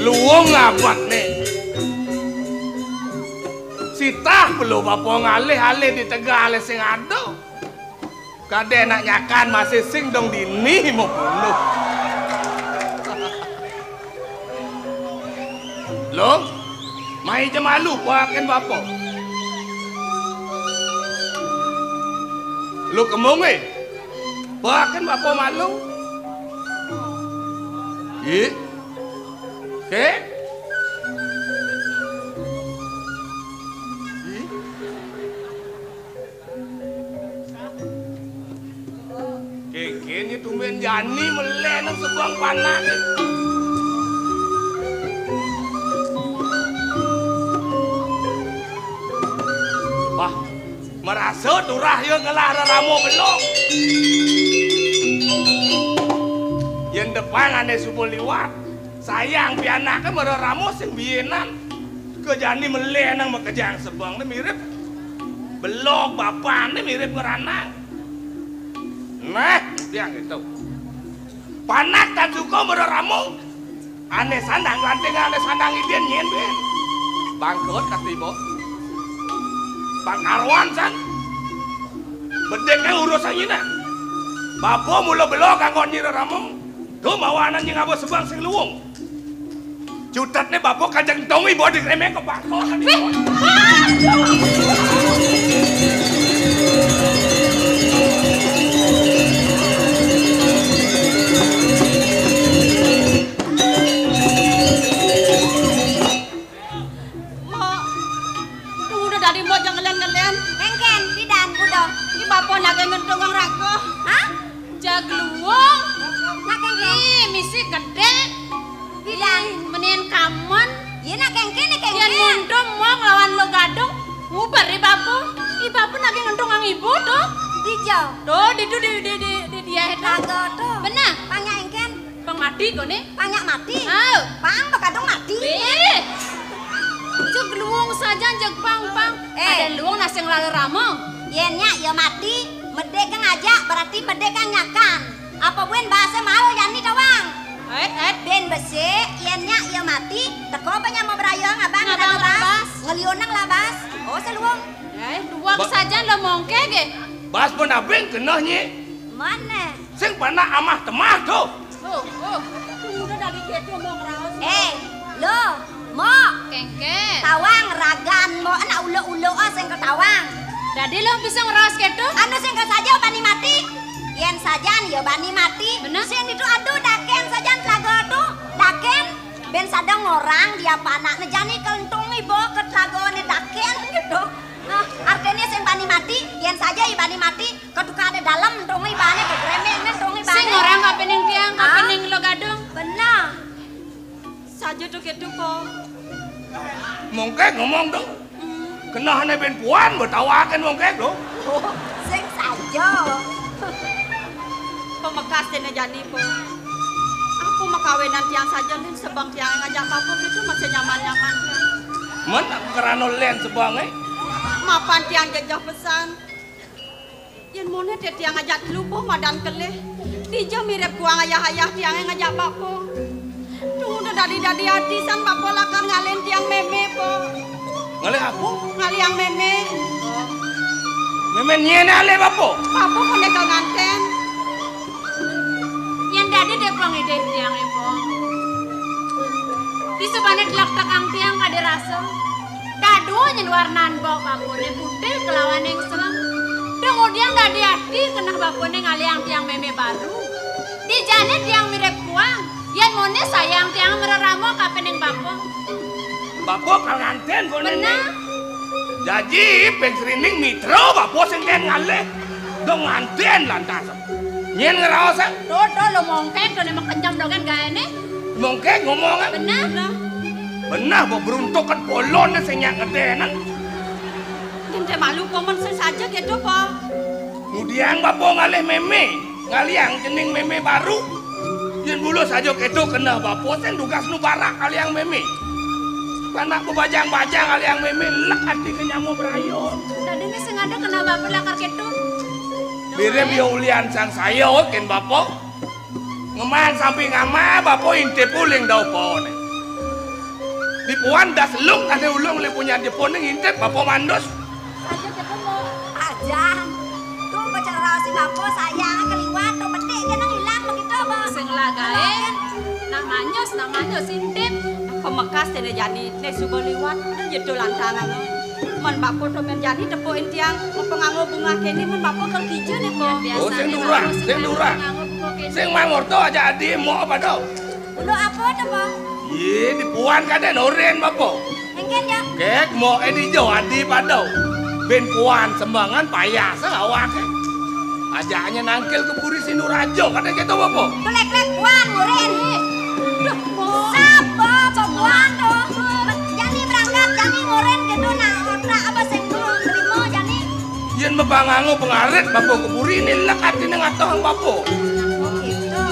Luwung abot ne. Sitah perlu bapa ngalih-alih di tegal sing ada. Kadén nak nyakan masih sing dong dini mau bunuh. Lo, mai ja malu paken bapa. Lo kemung, eh? Paken bapa malu. Ih. Ke? Ih. Kénkén tumben jani melé nang sebeng panak. Wah, marasa turah ya ngelah rerama belog. Yén depan ané suba liwat, sayang pianaké marerama sing biénan. Ka jani melé nang makejang sebeng né mirip belog, bapané mirip ngranang. Nah, tiang itu. Panak tan suka marerama. Ané sandang lanting, ané sandang idin nyén bén. Bangkrut kati, Bo. Bangkaruan san. Bedék urusan nyina. Bapa mula belog kanggo nyira rama. Tuh mawanan nying aba sebeng sing luung. Cutetné bapa kajeng tongi bodi remeh ke bangkrut. Mbok, tuh udah dadi mbok jangan ngelen-ngelen. Kénkén, pidan, udah. Ini bapa nagih ngentung wong raga. Hah? Jagluung. Nak kénkén? Ih, misi gedé. Pidan. Ih, menén kamen. Iya, nak kénkén, nak kénkén. Yén muntung mong lawan lo gadung. Nguber i bapa. I bapa nagih ngentung ang ibu tuh. Dija. Tuh, di, di, di, di, di, di dia itu. Laga tuh. Benar. Tanya éngkén. Pang mati koné? Pang nyak mati? Au. Pang bakadung mati? Wih. Jagluung sajan jeg pang-pang. Eh. Ada luung nasing lala rama. Yén nyak ya mati, medé kang ajak, berarti medé kang nyakan. Apa buin bahasa mau jani tawang? Eh, eh. Bén besik, yén nyak ya mati, teko apa nyama berayang abang? Ngabang labas. Ngeliunang labas. Oh, seluung. Eh, dua ba- sajan lo mongké gé. Bas pun abing keneh nyi. Mana? Sing panak amah temah tuh. Oh, oh. Udah dari kéto mau ngeraos. Eh, lo, mo. Kénkén. Tawang ragan mo anak ulo-ulo, oh, sing ketawang. Dadi lo bisa ngeraos kéto? Anu sing ke saja bani mati. Yén sajan ya bani mati. Bener. Sing itu aduh dakén sajan telaga tuh. Dakén. Bén sadang ngorang dia panakné jani kentung ibu ke telagané dakén gitu. Nah, artinya sing bani mati, yén saja i bani mati, ketuka ada dalam, tung ibané ke gremeng, tung ibané. Sing orang kapining tiang, ah? Kapining lo gadung. Benar. Saja tuh gitu, Po. Mongké ngomong dong. Hmm. Kenehné bén puan, betawakan mongké tuh. Oh, sing saja. Pemekas dene jani, Po. Apa makawinan tiang saja, lén sebeng tiang ngajak bapa gitu masih nyaman-nyaman tiang. Men aku kerano lén sebengé. Mapan tiang jejeh pesan. Yén moné té tiang ngajak telu, Po, madan kelih. Dija mirip kuang ayah-ayah tiangé ngajak bapa. Duh, udah dadi-dadi ati san bapa lakar ngalihin tiang mémé, Po. Ngalih apa? Ngalihang mémé. Mémé nyén alih bapa? Bapa koné ka ngantén. Yén dadi dé pangidih tiangé, Po. Disubané tlektekang tiang kadé rasa. Dadua nyén warnan bok bapané putih kelawan éngselem. Dong udiang dadi ati keneh bapané ngalihang tiang mémé baru. Dijané tiang mirip kuang. Yén moné sayang tiang marerama kapining bapa. Bapa kal ngantén koné. Bener. Jaji ping srining mitra bapa sing kén ngalih. Dong ngantén lantas. Nyén ngraos, ah? Tuh, tuh, lo mongkeng, tuh, né makenyem dogén gaéné. Mongkeng ngomong, ah? Bener. Bener, bok beruntuk ket bolon sing nyak gedénan. Yén té malu, Po, men sing saja kéto, Po. Ngudiang bapa ngalih mémé, ngalihang jening mémé baru. Yén mula saja kéto keneh bapa sing dugas nu barak ngalihang mémé. Panak bebajang-bajang ngalihang mémé, lek ati ke nyama berayun. Dadiné sing ada keneh bapa lakar kéto. Mirip ya ulian sang saya, kén bapa. Ngemang sampi ngamah, bapa intip uling dau paoné. Di puan das lung, ada ulung le punya di puning intip, bapa mandus. Aja, Jang. Tuh, baca Si Bapa sayang keliwat, to bedik kene ilang begitu, Bapa. Sing lah gaé. Nak manyus, nak manyus intip. Pamekas dene jani, né suba liwat, jedo lantaran. Men Bapa to men jani tepukin tiang, apa nganggo bungah kene, men Bapa kal kija né, Po. Oh, sing durah, sing durah. Sing mangorta aja adi, mok apa to? Unduk apa to, Po? Yé, dipuan kadén orin, Bapa. Engkén, ya. Kék, moké dija adi pada. Bén puan sembangan payah sa awake. Ajaknya nangkil ke puri Sinduraja, kadén kéto, Bapa. To lek-lek puan ngurin. Duh, sapa pepuan to? Jani berangkat, jani ngurin kéto nak otak apa sing terima jani? Yén mabanganga pangarit Bapa ke puri, né lek atiné ngatohang Bapa. Oh, gitu.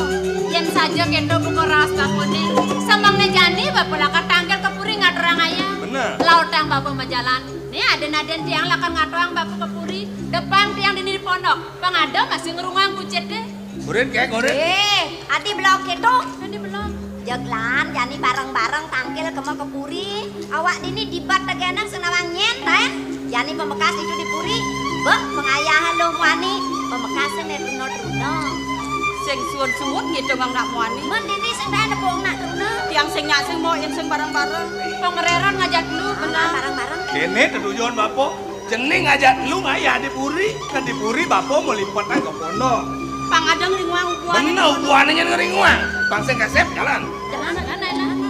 Yén saja kéto buka raos Bapané, semengné jani Bapa lakar tangkil ke puri ngaturang ayah. Bener. Lautang Bapa majalan. Né adén-adén tiang lakar ngatohang Bapa ke puri, depan tiang dini di pondok. Pang ada masih ngrunguang kucit deh. Urin, Kék, urin. Eh, adi belok kéto. Adi belok. Jeg lan, jani bareng-bareng tangkil kema ke puri. Awak dini dibat tegenang sing nawang nyén, taén. Jani pamekas ditu di puri. Bek, pengayahan lo muani. Pamekas sing né truna-truna. Sing suud-suud ngitung nak muani. Men dini sing taén nepuk nak truna. Tiang sing nyak sing mau sing bareng-bareng. Pangereran ngajak lu, benar. Bareng-bareng. Kéné tetujon Bapa. Cening ajak lu ngayah di puri, ke di puri Bapa mau limpetang ke pondok. Pang ada ngeringuang ubuan. Bener, ubuané nyén ngeringuang. Pang sing kasép jalan. Jalan, jalan, jalan, jalan.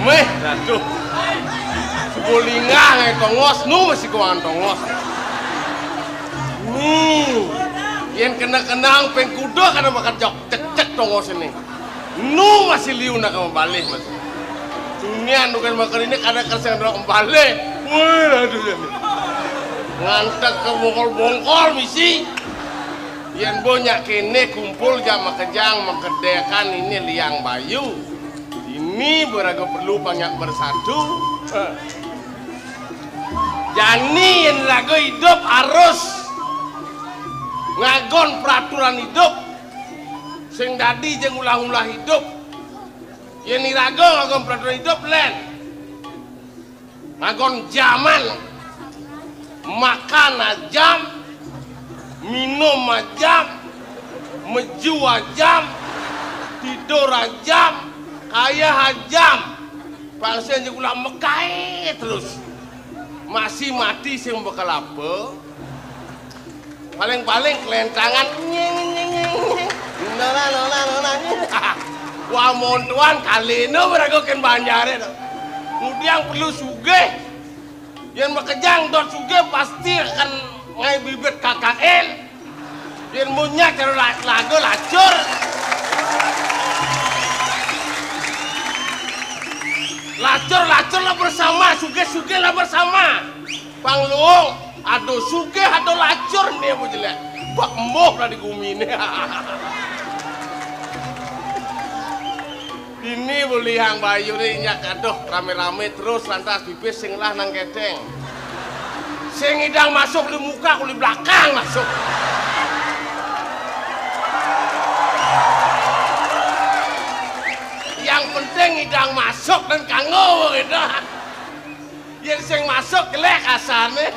Méh, aduh. Suku lingah ngai tongos, nu masih kuangan tongos. Nih, yén kena-kenang pengkuda kada makan jok cek-cek tongos ini. Nu masih liu nak mabalih masih. Dunia nu kan makan ini kada kersa nak mabalih. Wah, aduh ya. Ngantek ke bongkol-bongkol misi. Yén bo nyak kéné kumpul jak makejang makedekan ini liang bayu. Ini beraga perlu banyak bersatu. Jani yén raga idup harus ngagon peraturan idup. Sing dadi jeng ulah-ulah idup. Yén iraga ngagon peraturan idup, lén. Ngagon jaman. Makan ajam, minum ajam, meju ajam, tidur ajam, kayah ajam. Bangsa aja ulah mekai terus. Masih mati sing bakal apa? Paling-paling kelentangan nying nying nying. Nola nola nola nying. Wah, montuan kalino berago kén banjaré to. Ngudiang perlu sugih. Yén makejang dot sugih pasti akan ngai bibit K K N. Yén munyak cara la-, lagu lacur. Lacur, lacur lah bersama, sugih, sugih lah bersama. Pang luung, aduh sugih, aduh lacur né bu jelék. Bak embuh lah di gumi né. Dini bu liang bayu né nyak, aduh, ramé-ramé terus lantas pipis sing lah nang gedéng. Sing ngidang masuk di muka, kuli belakang masuk. Yang penting ngidang masuk dan kanggo gitu. Yén sing masuk jelék asarné,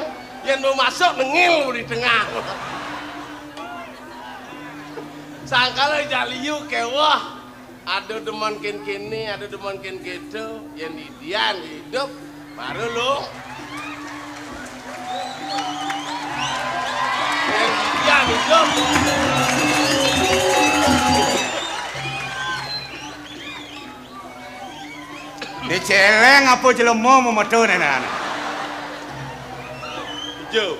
yén mau masuk nengil di tengah. Sangkala jaliu kéweh. Ada demen kén kéné, ada demen kén kéto, yén idian idup, baru lu. Yén idian idup. Né céléng apa jelema memeto né, nah? Ijo.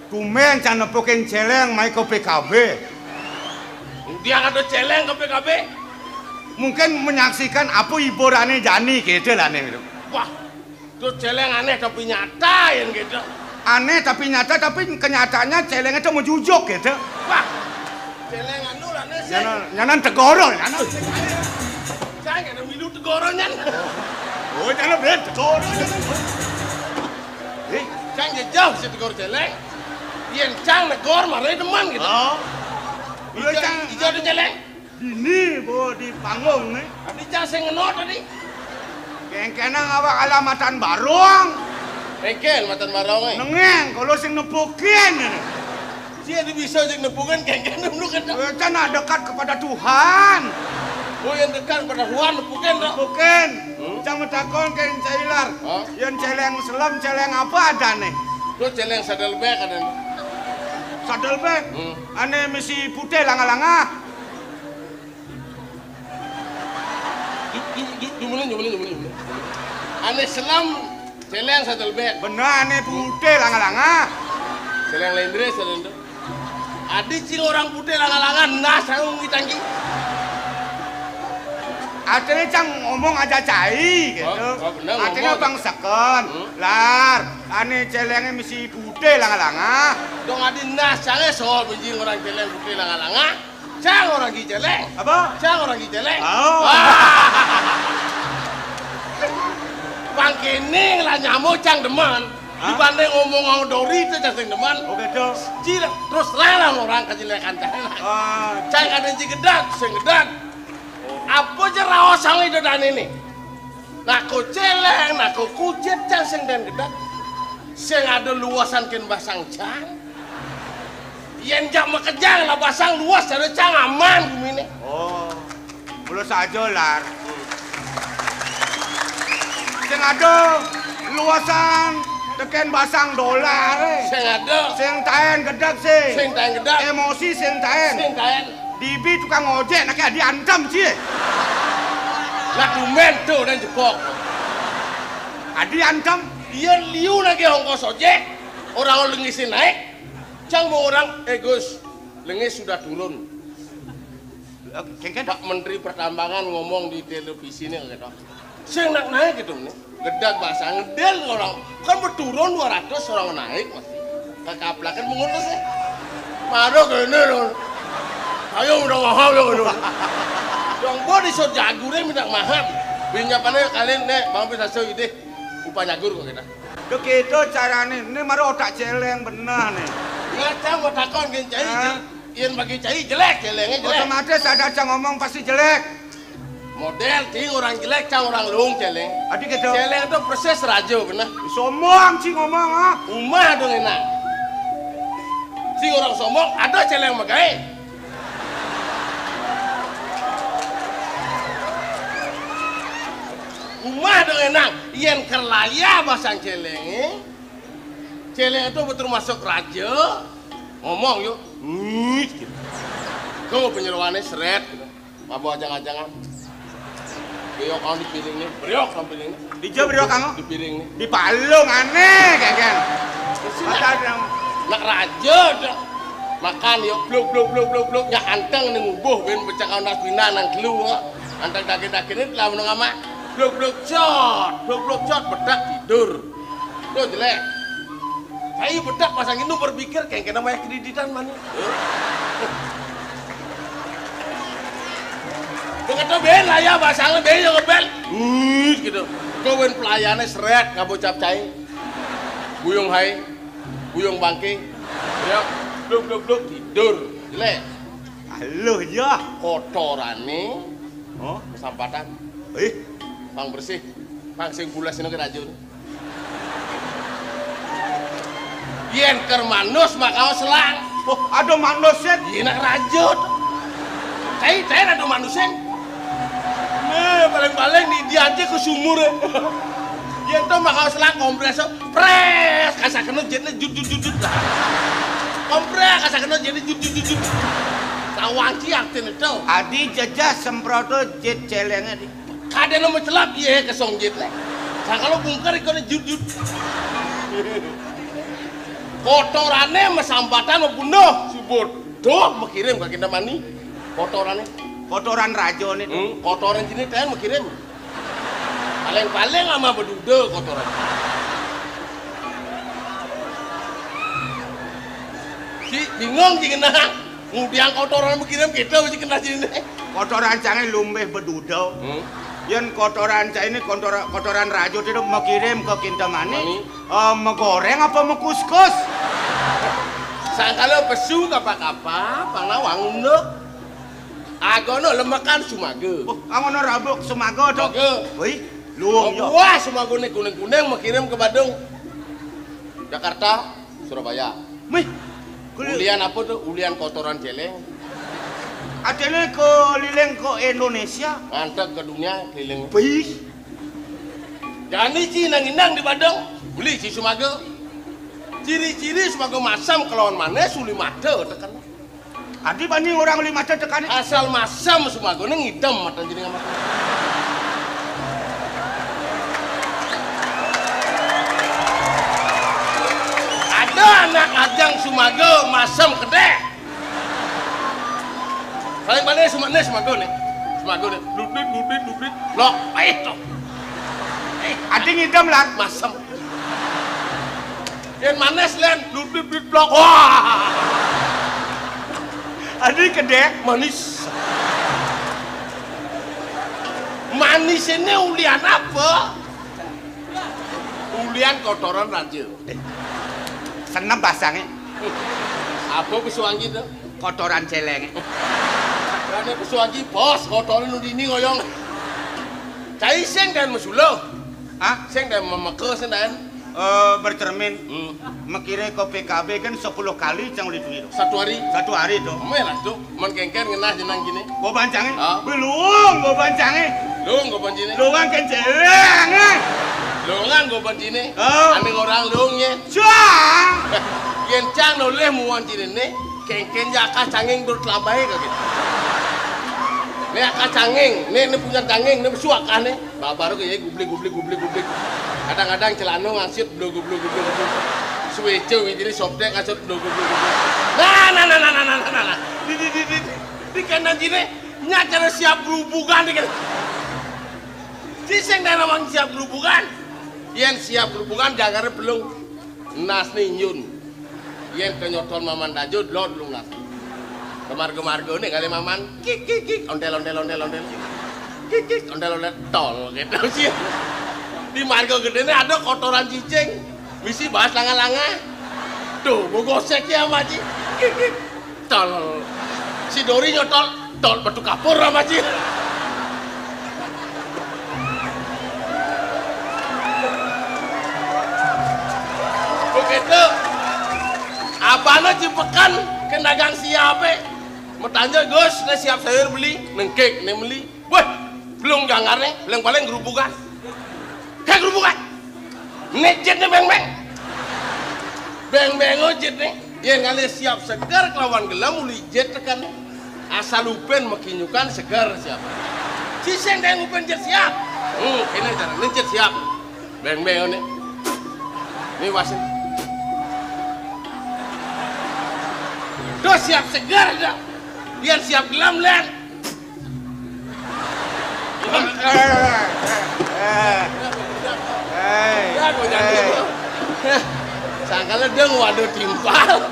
Tumbén can nepukin céléng mai ka P K B. Dia kata celeng kabeh-kabeh. Mungkin menyaksikan apa hiburannya jani gitu lah nih. Wah, tuh celeng aneh tapi nyata yang gitu. Aneh tapi nyata, tapi kenyataannya celeng itu menjujuk gitu. Wah, celeng anu lah nih sih. Nyanan, nyanan tegoro, nyanan. Saya ada milu tegoro nyan. Oh, nyanan ben tegoro. Eh, cang jejauh si tegor celeng. Yen cang negor marai demen gitu. Oh. Iya, ijo, cang. Ijo ada celeng. Dini bo di panggung nih. Tadi cang sing ngeno tadi. Kengkenang awak alamatan barong. Engken matan barong eh. Nengeng kalau sing nepukin ini. Sia di bisa sing nepukin kengken dulu kan. Eh, cang nak dekat kepada Tuhan. Oh, yang dekat kepada Tuhan nepukin dah. Nepukin. Hmm? Cang metakon ke Cailar. Hah? Yang celeng selem, celeng apa ada nih? Tuh celeng sadelbek ada. Sadelbek? Hmm. Ane misi putih langa-langa. Jumulin, jumulin, jumulin, jumulin. Ane selam, celeng sadelbek. Bener, ane putih langa-langa. Celeng lendre, celeng tu. Adi cing orang putih langa-langa, nah sangung kita ki. Artinya cang ngomong aja cai gitu. Oh, oh, bener, artinya ngomong. Bang seken, hmm? Lar, ane celengnya misi putih langa-langa. Dong adi nah sange soal benjing orang celeng putih langa-langa. Cang orang ki celeng. Apa? Cang orang ki celeng. Oh. Wah. Bang kini lah nyamuk cang demen. Hah? Dibanding ngomong ngomong dori itu cang sing demen. Oke, Cok. Cil, terus terang lah orang kejelekan cang. Ah. Cang ada ji gedak, sing gedak. Apa je raos sang itu dan ini? Nako celeng, nako kucit cang sing den gedak. Sing ada luasan ken basang cang. Yen jak makejang lah basang luas cara cang aman gumine. Oh. Mula saja lar. Sing ada luasan teken basang dolar eh. Sing ada. Sing taen gedak sih. Sing taen gedak. Emosi sing taen. Sing taen. Dibi tukang ojek nak adi antem sih. Lah tumben tuh dan jebok. Adi antem. Iya liu lagi ongkos ojek. Orang lengis naik. Cang mau orang, eh Gus, lengis sudah turun. Kengken? Pak Menteri Pertambangan ngomong di televisi nih gitu. Sing nak naik gitu nih. Gedak basang ngedel orang. Kan berturun dua ratus orang naik masih. Kakaplakan mengutus ya. Maro kene lho. Ayo udah mahal ya gitu. Dong bo di so jagure minta mahal. Binjapannya kalian nih, bang bisa so ide. Upah nyagur kok kita. Lho gitu carane. Ini maro otak celeng bener nih. Ya cang mau takon ken cai. Hah? Yen bagi cai jelek, celenge jelek. Otomatis ada cang ngomong pasti jelek. Model ting orang jelek, cang orang lung celeng. Adi gitu. Celeng itu persis raja bener. Sombong sih ngomong ah. Umah dong enak. Si orang sombong ada celeng megai. Umah dong enak. Yen kerlaya basang celenge. Celeng itu betul masuk raja. Ngomong yuk. Ngit gitu. Kau penyeruannya seret gitu. Mabok ajang-ajangan. Beyok kau di piring nih, beriok kau piring nih. Di jam beriok kau? Di piring nih. Di palung aneh kayak kan. Nak raja dah. Makan yuk, bluk bluk bluk bluk bluk, nyak anteng nih ngubuh ben pecah kau nak pina nang telu. Anteng daging-daging ini telah menengah mak. Bluk bluk cot, bluk bluk cot, bedak tidur. Tuh jelek. Saya bedak pasang itu berpikir kayak kena banyak kreditan mana. Begitu ben lah ya pasang ben yang ngebel. Wih gitu. Kau ben pelayannya seret ngabo cap cai. Buyung hai, buyung bangke. Ya, bluk bluk bluk tidur. Jelek. Halo ya. Kotorane. Oh, kesampatan. Eh, pang bersih. Pang sing pulas ini kerajun. Yen ker manus makau selang. Oh, ada manus ya. Iya nak rajut. Cai, cai ada manusen. Nih, paling-paling di dia aja ke sumur. Yen to makau selang kompres, pres, kasar kena jetnya jut jut jut jut. Kompres, kasar kena jetnya jut jut jut jut. Kawan ci artin itu. Adi jejah semprot jet celengnya di. Kadene mecelap iye kesong jit le. Sangkalo bungker ikone jut-jut. Kotorane mesambatan mebunuh subur. Duh, mekirim ka kene mani. Kotorané. Kotoran rajané. Hmm, kotoran jiné ten makirim. Paling-paling ama beduda kotoran. Si bingung si kena. Ngudiang kotoran makirim kita mesti kena sini. Kotoran cangé lumbih beduda. Hmm. Yén kotoran cangé kotoran, kotoran raja itu makirim ke Kintamani. Mani. Eh, magoréng apa makuskus? Sangkala pesu kapa-kapa, pang nawang unduk. Agana lemekan sumaga. Oh, angana rabuk sumaga to. Sumaga. Wih, luung ya. Wah, sumagané kuning-kuning makirim ke Badung. Jakarta, Surabaya. Mih. Ulian apa to? Ulian kotoran céléng. Artiné keliling ke Indonesia. Ngantek ke dunia keliling. Wih. Jani ci nang indang di Badung. Uli ci sumaga. Ciri-ciri sumaga masam kelawan manis, uli mata teken. Adi bani orang uli mata tekané. Asal masam sumagané ngidem mata jenengan mata. Ada anak ajang sumaga masam kedé. Paling-paling sumagané, sumagané. Sumagané. Dudit, dudit, dudit. Lok, pahit to. Adi ngidem, Lar. Masam. Yén manis, Lén, dudit, dudit, blok. Wah. Adi kedé. Manis. Manis ini ulian apa? Ulian kotoran raja. Senep basangé. Apa pesuangi to? Kotoran céléngé. Jani pesuangi, bos, kotoran nu dini ngoyong. Cai sing dan mesuluh. Hah? Sing dan memeke sing dan. Eh, bercermin. Hmm. Makiré ke P K B kan sepuluh kali cang uli duit. Satu hari. Satu hari to. Méh lah to. Mén kéngkén ngenah jenang jiné. Goban cangé. Ah. Luung goban cangé. Luung goban jiné. Luungan kén céléngé. Luungan goban jiné. Oh. Ané orang luung yén. Cang. Yén cang nolih muan jiné né, kéngkén ja akah canging dur telabahé ka kéto. Né akah canging, né, né punya canging, né besu akah né. Babar ké ya gublig, gublig, gublig, gublig. Kadang-kadang celana ngansut, blug, blug, blug, blug. Suéca wé jiné sopték ngansut, blug, blug, blug. Nah, nah, nah. Di, di, di, di, di kéné jiné, nya cara siap gerubugan di kéné. Ci sing dana mang siap gerubugan. Yén siap gerubugan, jagaré pelung. Nasné nyun. Yén kenyotol maman dajud, lod lu ngasih. Kemarga-marga né ngalih maman, kik, kik, kik, ontél, ontél, ontél, ontél. Kik, kik, ontél, ontél, tol, gitu sih. Di marga gedéné ada kotoran cicing. Misi bahas langa-langa. Tuh, gua gosek ya, Mak Ji. Kik, kik. Tol. Si Dori nyotol, tol batu kapur sama Cil. Begitu. Abana Cipekan ke dagang siapé. Metanja, "Gus, né siap sayur beli, nengkik né beli." Wah, belum ganggarné, paling-paling gerubugan. Kayak gerubugan. Né jitné béng-béng. Béng-béng jitné. Yén ngalih siap seger kelawan gelem uli jit tekan. Asal upin makinyukan seger siap. Sing dang upin jit siap. Hmm, kéné cara né jit siap. Béng-béng né. Né wasin. Tuh siap seger dah. Yén siap gelem, Lén. Sangkala dong waduh timpal.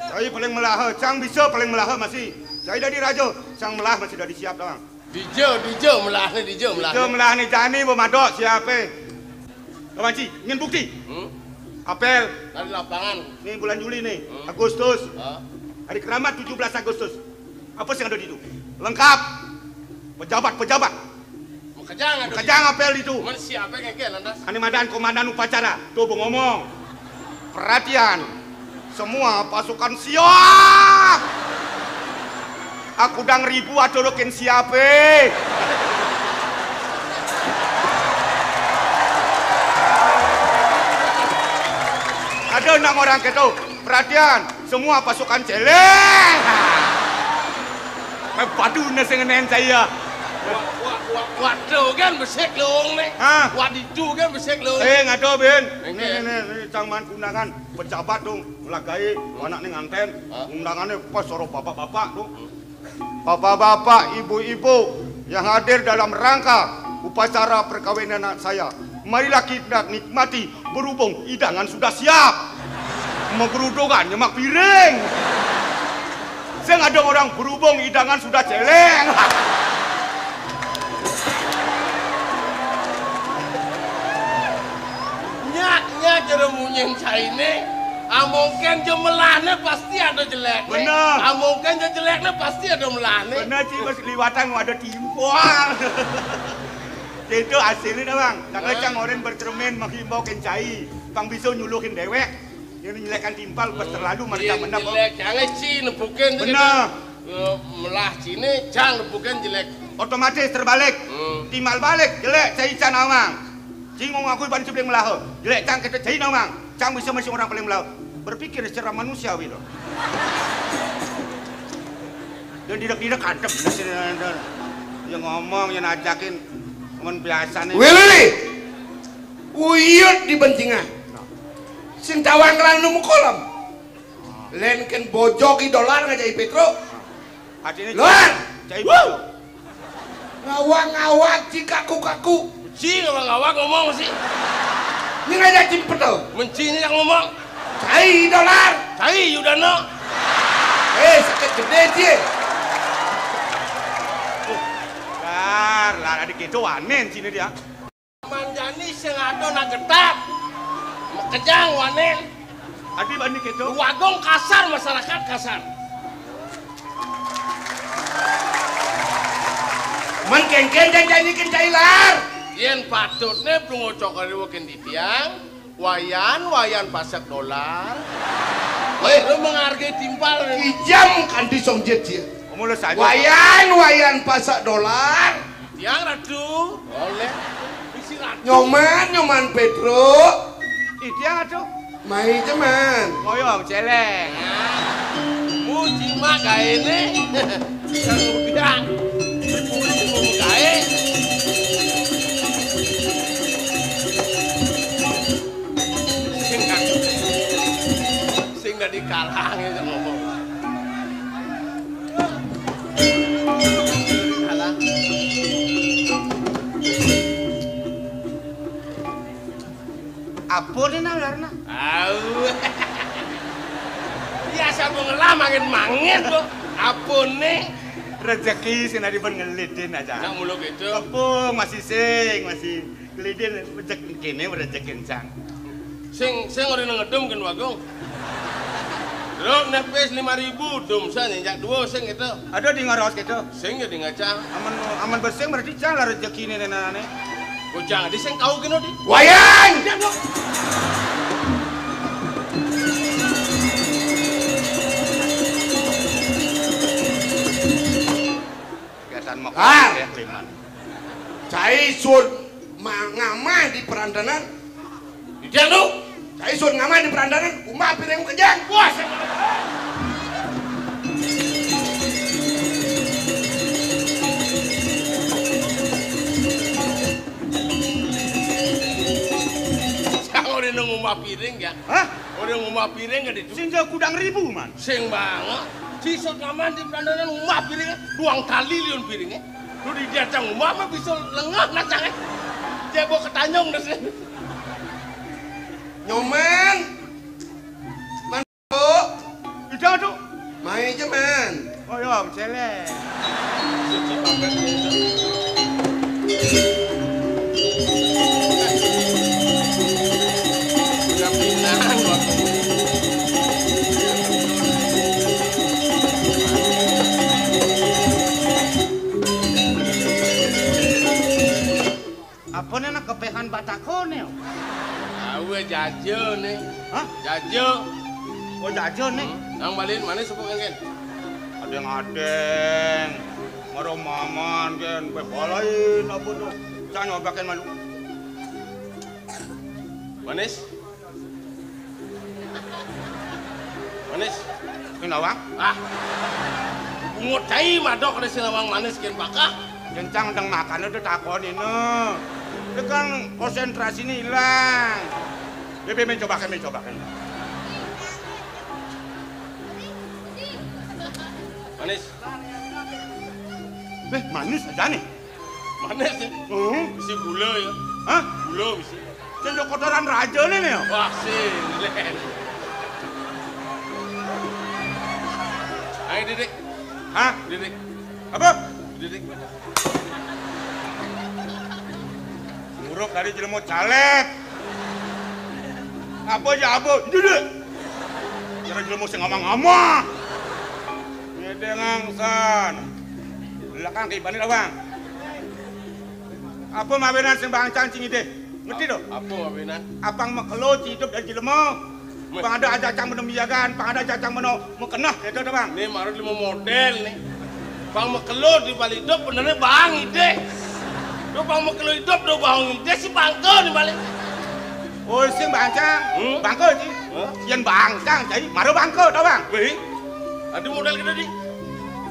Cai paling melaha, cang bisa paling melaha masih. Cai dadi raja, cang melah masih dadi siap doang. Dija, dija melahné, dija melahné. Dija melahné jani, bo madok siapé. Kawanci, ingin bukti? Hmm? Apel. Dari lapangan. Nih bulan Juli nih, hmm. Agustus. Hah? Hari keramat tujuh belas Agustus. Apa sih ada di itu? Lengkap. Pejabat-pejabat. Makejang ada. Makejang apel di itu. Mana siapa yang kayak lantas? Ane madan komandan upacara. Tuh, bo ngomong. Perhatian. Semua pasukan siap. Aku dang ribu atau lokin siape. Ada enam orang keto. Perhatian. Semua pasukan celeng. Padu na sing ngenen saya. Wa, wa, wa, waduh kan besik lung nih. Hah? Wadidu kan besik lung. Eh, ngado, Ben. Nih, nih, nih, nih, cang man kundangan. Pejabat dong, melagae, anak nih nganten. Hah? Undangannya pas soro bapak-bapak dong. Hmm. Bapak-bapak, ibu-ibu yang hadir dalam rangka upacara perkawinan anak saya, marilah kita nikmati, berhubung hidangan sudah siap. Mau gerudukan nyemak piring. Sing ada orang berhubung hidangan sudah celeng. Nyak, nyak, jero munying cainé. Amongkén jo melahné pasti ada jelekné. Bener. Amongkén jo jelekné pasti ada melahné. Bener sih, bos, liwatan ada timpal. Itu hasilnya dah, Bang. Tanggal cang orang bercermin menghimbau kencai. Bang bisa nyuluhin dewek. Yang nyelekan timpal pas terlalu mereka Yén menang. Jelek, jangan ci nepukin tuh Bener. gitu. Ya, melah cine, jang nepukin jelek. Otomatis terbalik. Hmm. Timbal balik, jelek, cai can awang. Cing mau ngakui ban cubling melah. Jelek, cang kita cai nawang. Cang bisa masih orang paling melah. Berpikir secara manusiawi loh. Dan tidak-tidak kadep. Yang ngomong, yang ajakin. Cuman biasa nih. Willy, uyut di bencingan. Sing tawang kelan nemu kolam. Len ken bojoki dolar ngajai Petro. Hatinya Luar. Cai. Wuh. Ngawang-ngawang ci kaku-kaku. Ci ngawang-ngawang ngomong sih. Ini ngajak cimpetel. Menci ini yang ngomong. Cai dolar. Cai Yudana. Eh, sakit gede cie. Lar, lar, adik itu wanen sini dia. Manjani sing ada nak getap. Kejang wanen. Adik adik itu. Wagung kasar, masyarakat kasar. Men kengken janjani kencai lar. Yen patutne pungocok riwo ken titiang, wayan, wayan pasek dolar. Weh, Lu menghargai timpal. kijam kanti songjit cie. Kamu lu saja. Wayan, wayan pasek dolar. Tiang ratu. Oleh. Isi ratu. Nyoman, nyoman Petro. Ih, dia tuh. Mai jeman. Koyong celeng. Muji mak gaene. Yang udah. Dipuli mau gae. Sing kan. Sing dari kalang ya ngomong. Kalang. Apa nih nah, Larna? Au. Biasa mau ngelah mangin-mangin kok. Apa nih? Rezeki sih nadi pun ngelidin aja. Nak mulu gitu. Tepung masih sing, masih ngelidin, rezeki kene rezeki cang. Sing sing ora ngedum kan Wagung. Lo nepis lima ribu dum sa nyenjak dua sing gitu. Ada di ngaros gitu. Sing ya di ngaca. Aman aman bersing berarti cang lah rezeki ini nenane. Bujang di sing kau kino di. Wayan. Kegiatan mau Ah. Ya keliman. Cai sun ma- ngamah di perandanan. Di dia tu. Cai sun ngamah di perandanan. Umah piring kejang. Puas. Sang ora nang umah piring ya. Hah? Ora nang umah piring kan itu. Sing jauh kudang ribu man. Sing banget. Sisut ngaman di perandanan umah piringnya. Duang tali liun piringnya. Lu di dia cang umah mah bisa lengah nacangnya. Dia bawa ketanyong dah sih. Nyoman. Man. Oh. Itu tuh. Mai jeman. Oh ya, celeng. Apa nih nak kepehan batakone? Awe jajo nih. Hah? Jajo. Oh jajo nih. Nang balik mana sepuk kan? Adeng-adeng. Maro maman kan, bebalain apa tuh? Saya nyobakin malu. Manis? Manis? Ini nawang. Ah. Bungut cai madok ada sinawang manis ken pakah. Kencang deng makan itu takon ini. Itu kan konsentrasinya hilang. Ya, be, be, cobakan, be, cobakan. Manis. Eh, manis aja nih. Manis ya? Hmm. Bisi gula ya? Hah? Gula bisi. Sing kotoran raja nih nih. Wah, sih. Ayo, Didik. Hah? Didik. Apa? Didik. Uruk dari jelema caleg. Apa ya apa? Duduk. Kira jelema sing ngomong-ngomong. Ngedeng angsan. Belakang kayak bani lawang. Apa mawinan sing bangcang cing ide? Ngerti to? Apa mawinan? Apang makelo ci idup dadi jelema. Pang ada aja cang benem biagan, pang ada aja cang benem mekenah gitu to, Bang. Nih marut lima model nih. Bang makelo di balik idup benernya bang ide. Lu bang makelo idup do bang ide si bangke nih balik. Oh, sing bangcang, hmm? Bangke ci. Hah? Yen bangcang jadi maro bangke to, Bang. Wih. Aduh model gitu di.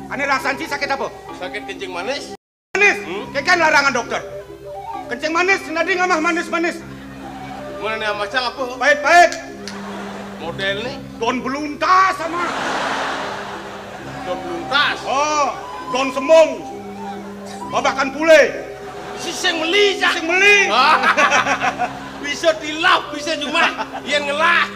Ane rasan ci sakit apa? Sakit kencing manis. Manis, hmm? Kayak kan larangan dokter. Kencing manis, nading amah manis-manis. Mana nih amah cang apa? Pahit-pahit. Model nih. Don beluntas sama. Don beluntas. Oh, don semung. Babakan pule. Si sing meli cang. Sing meli. Ah. Bisa dilap, bisa cuma yang ngelah.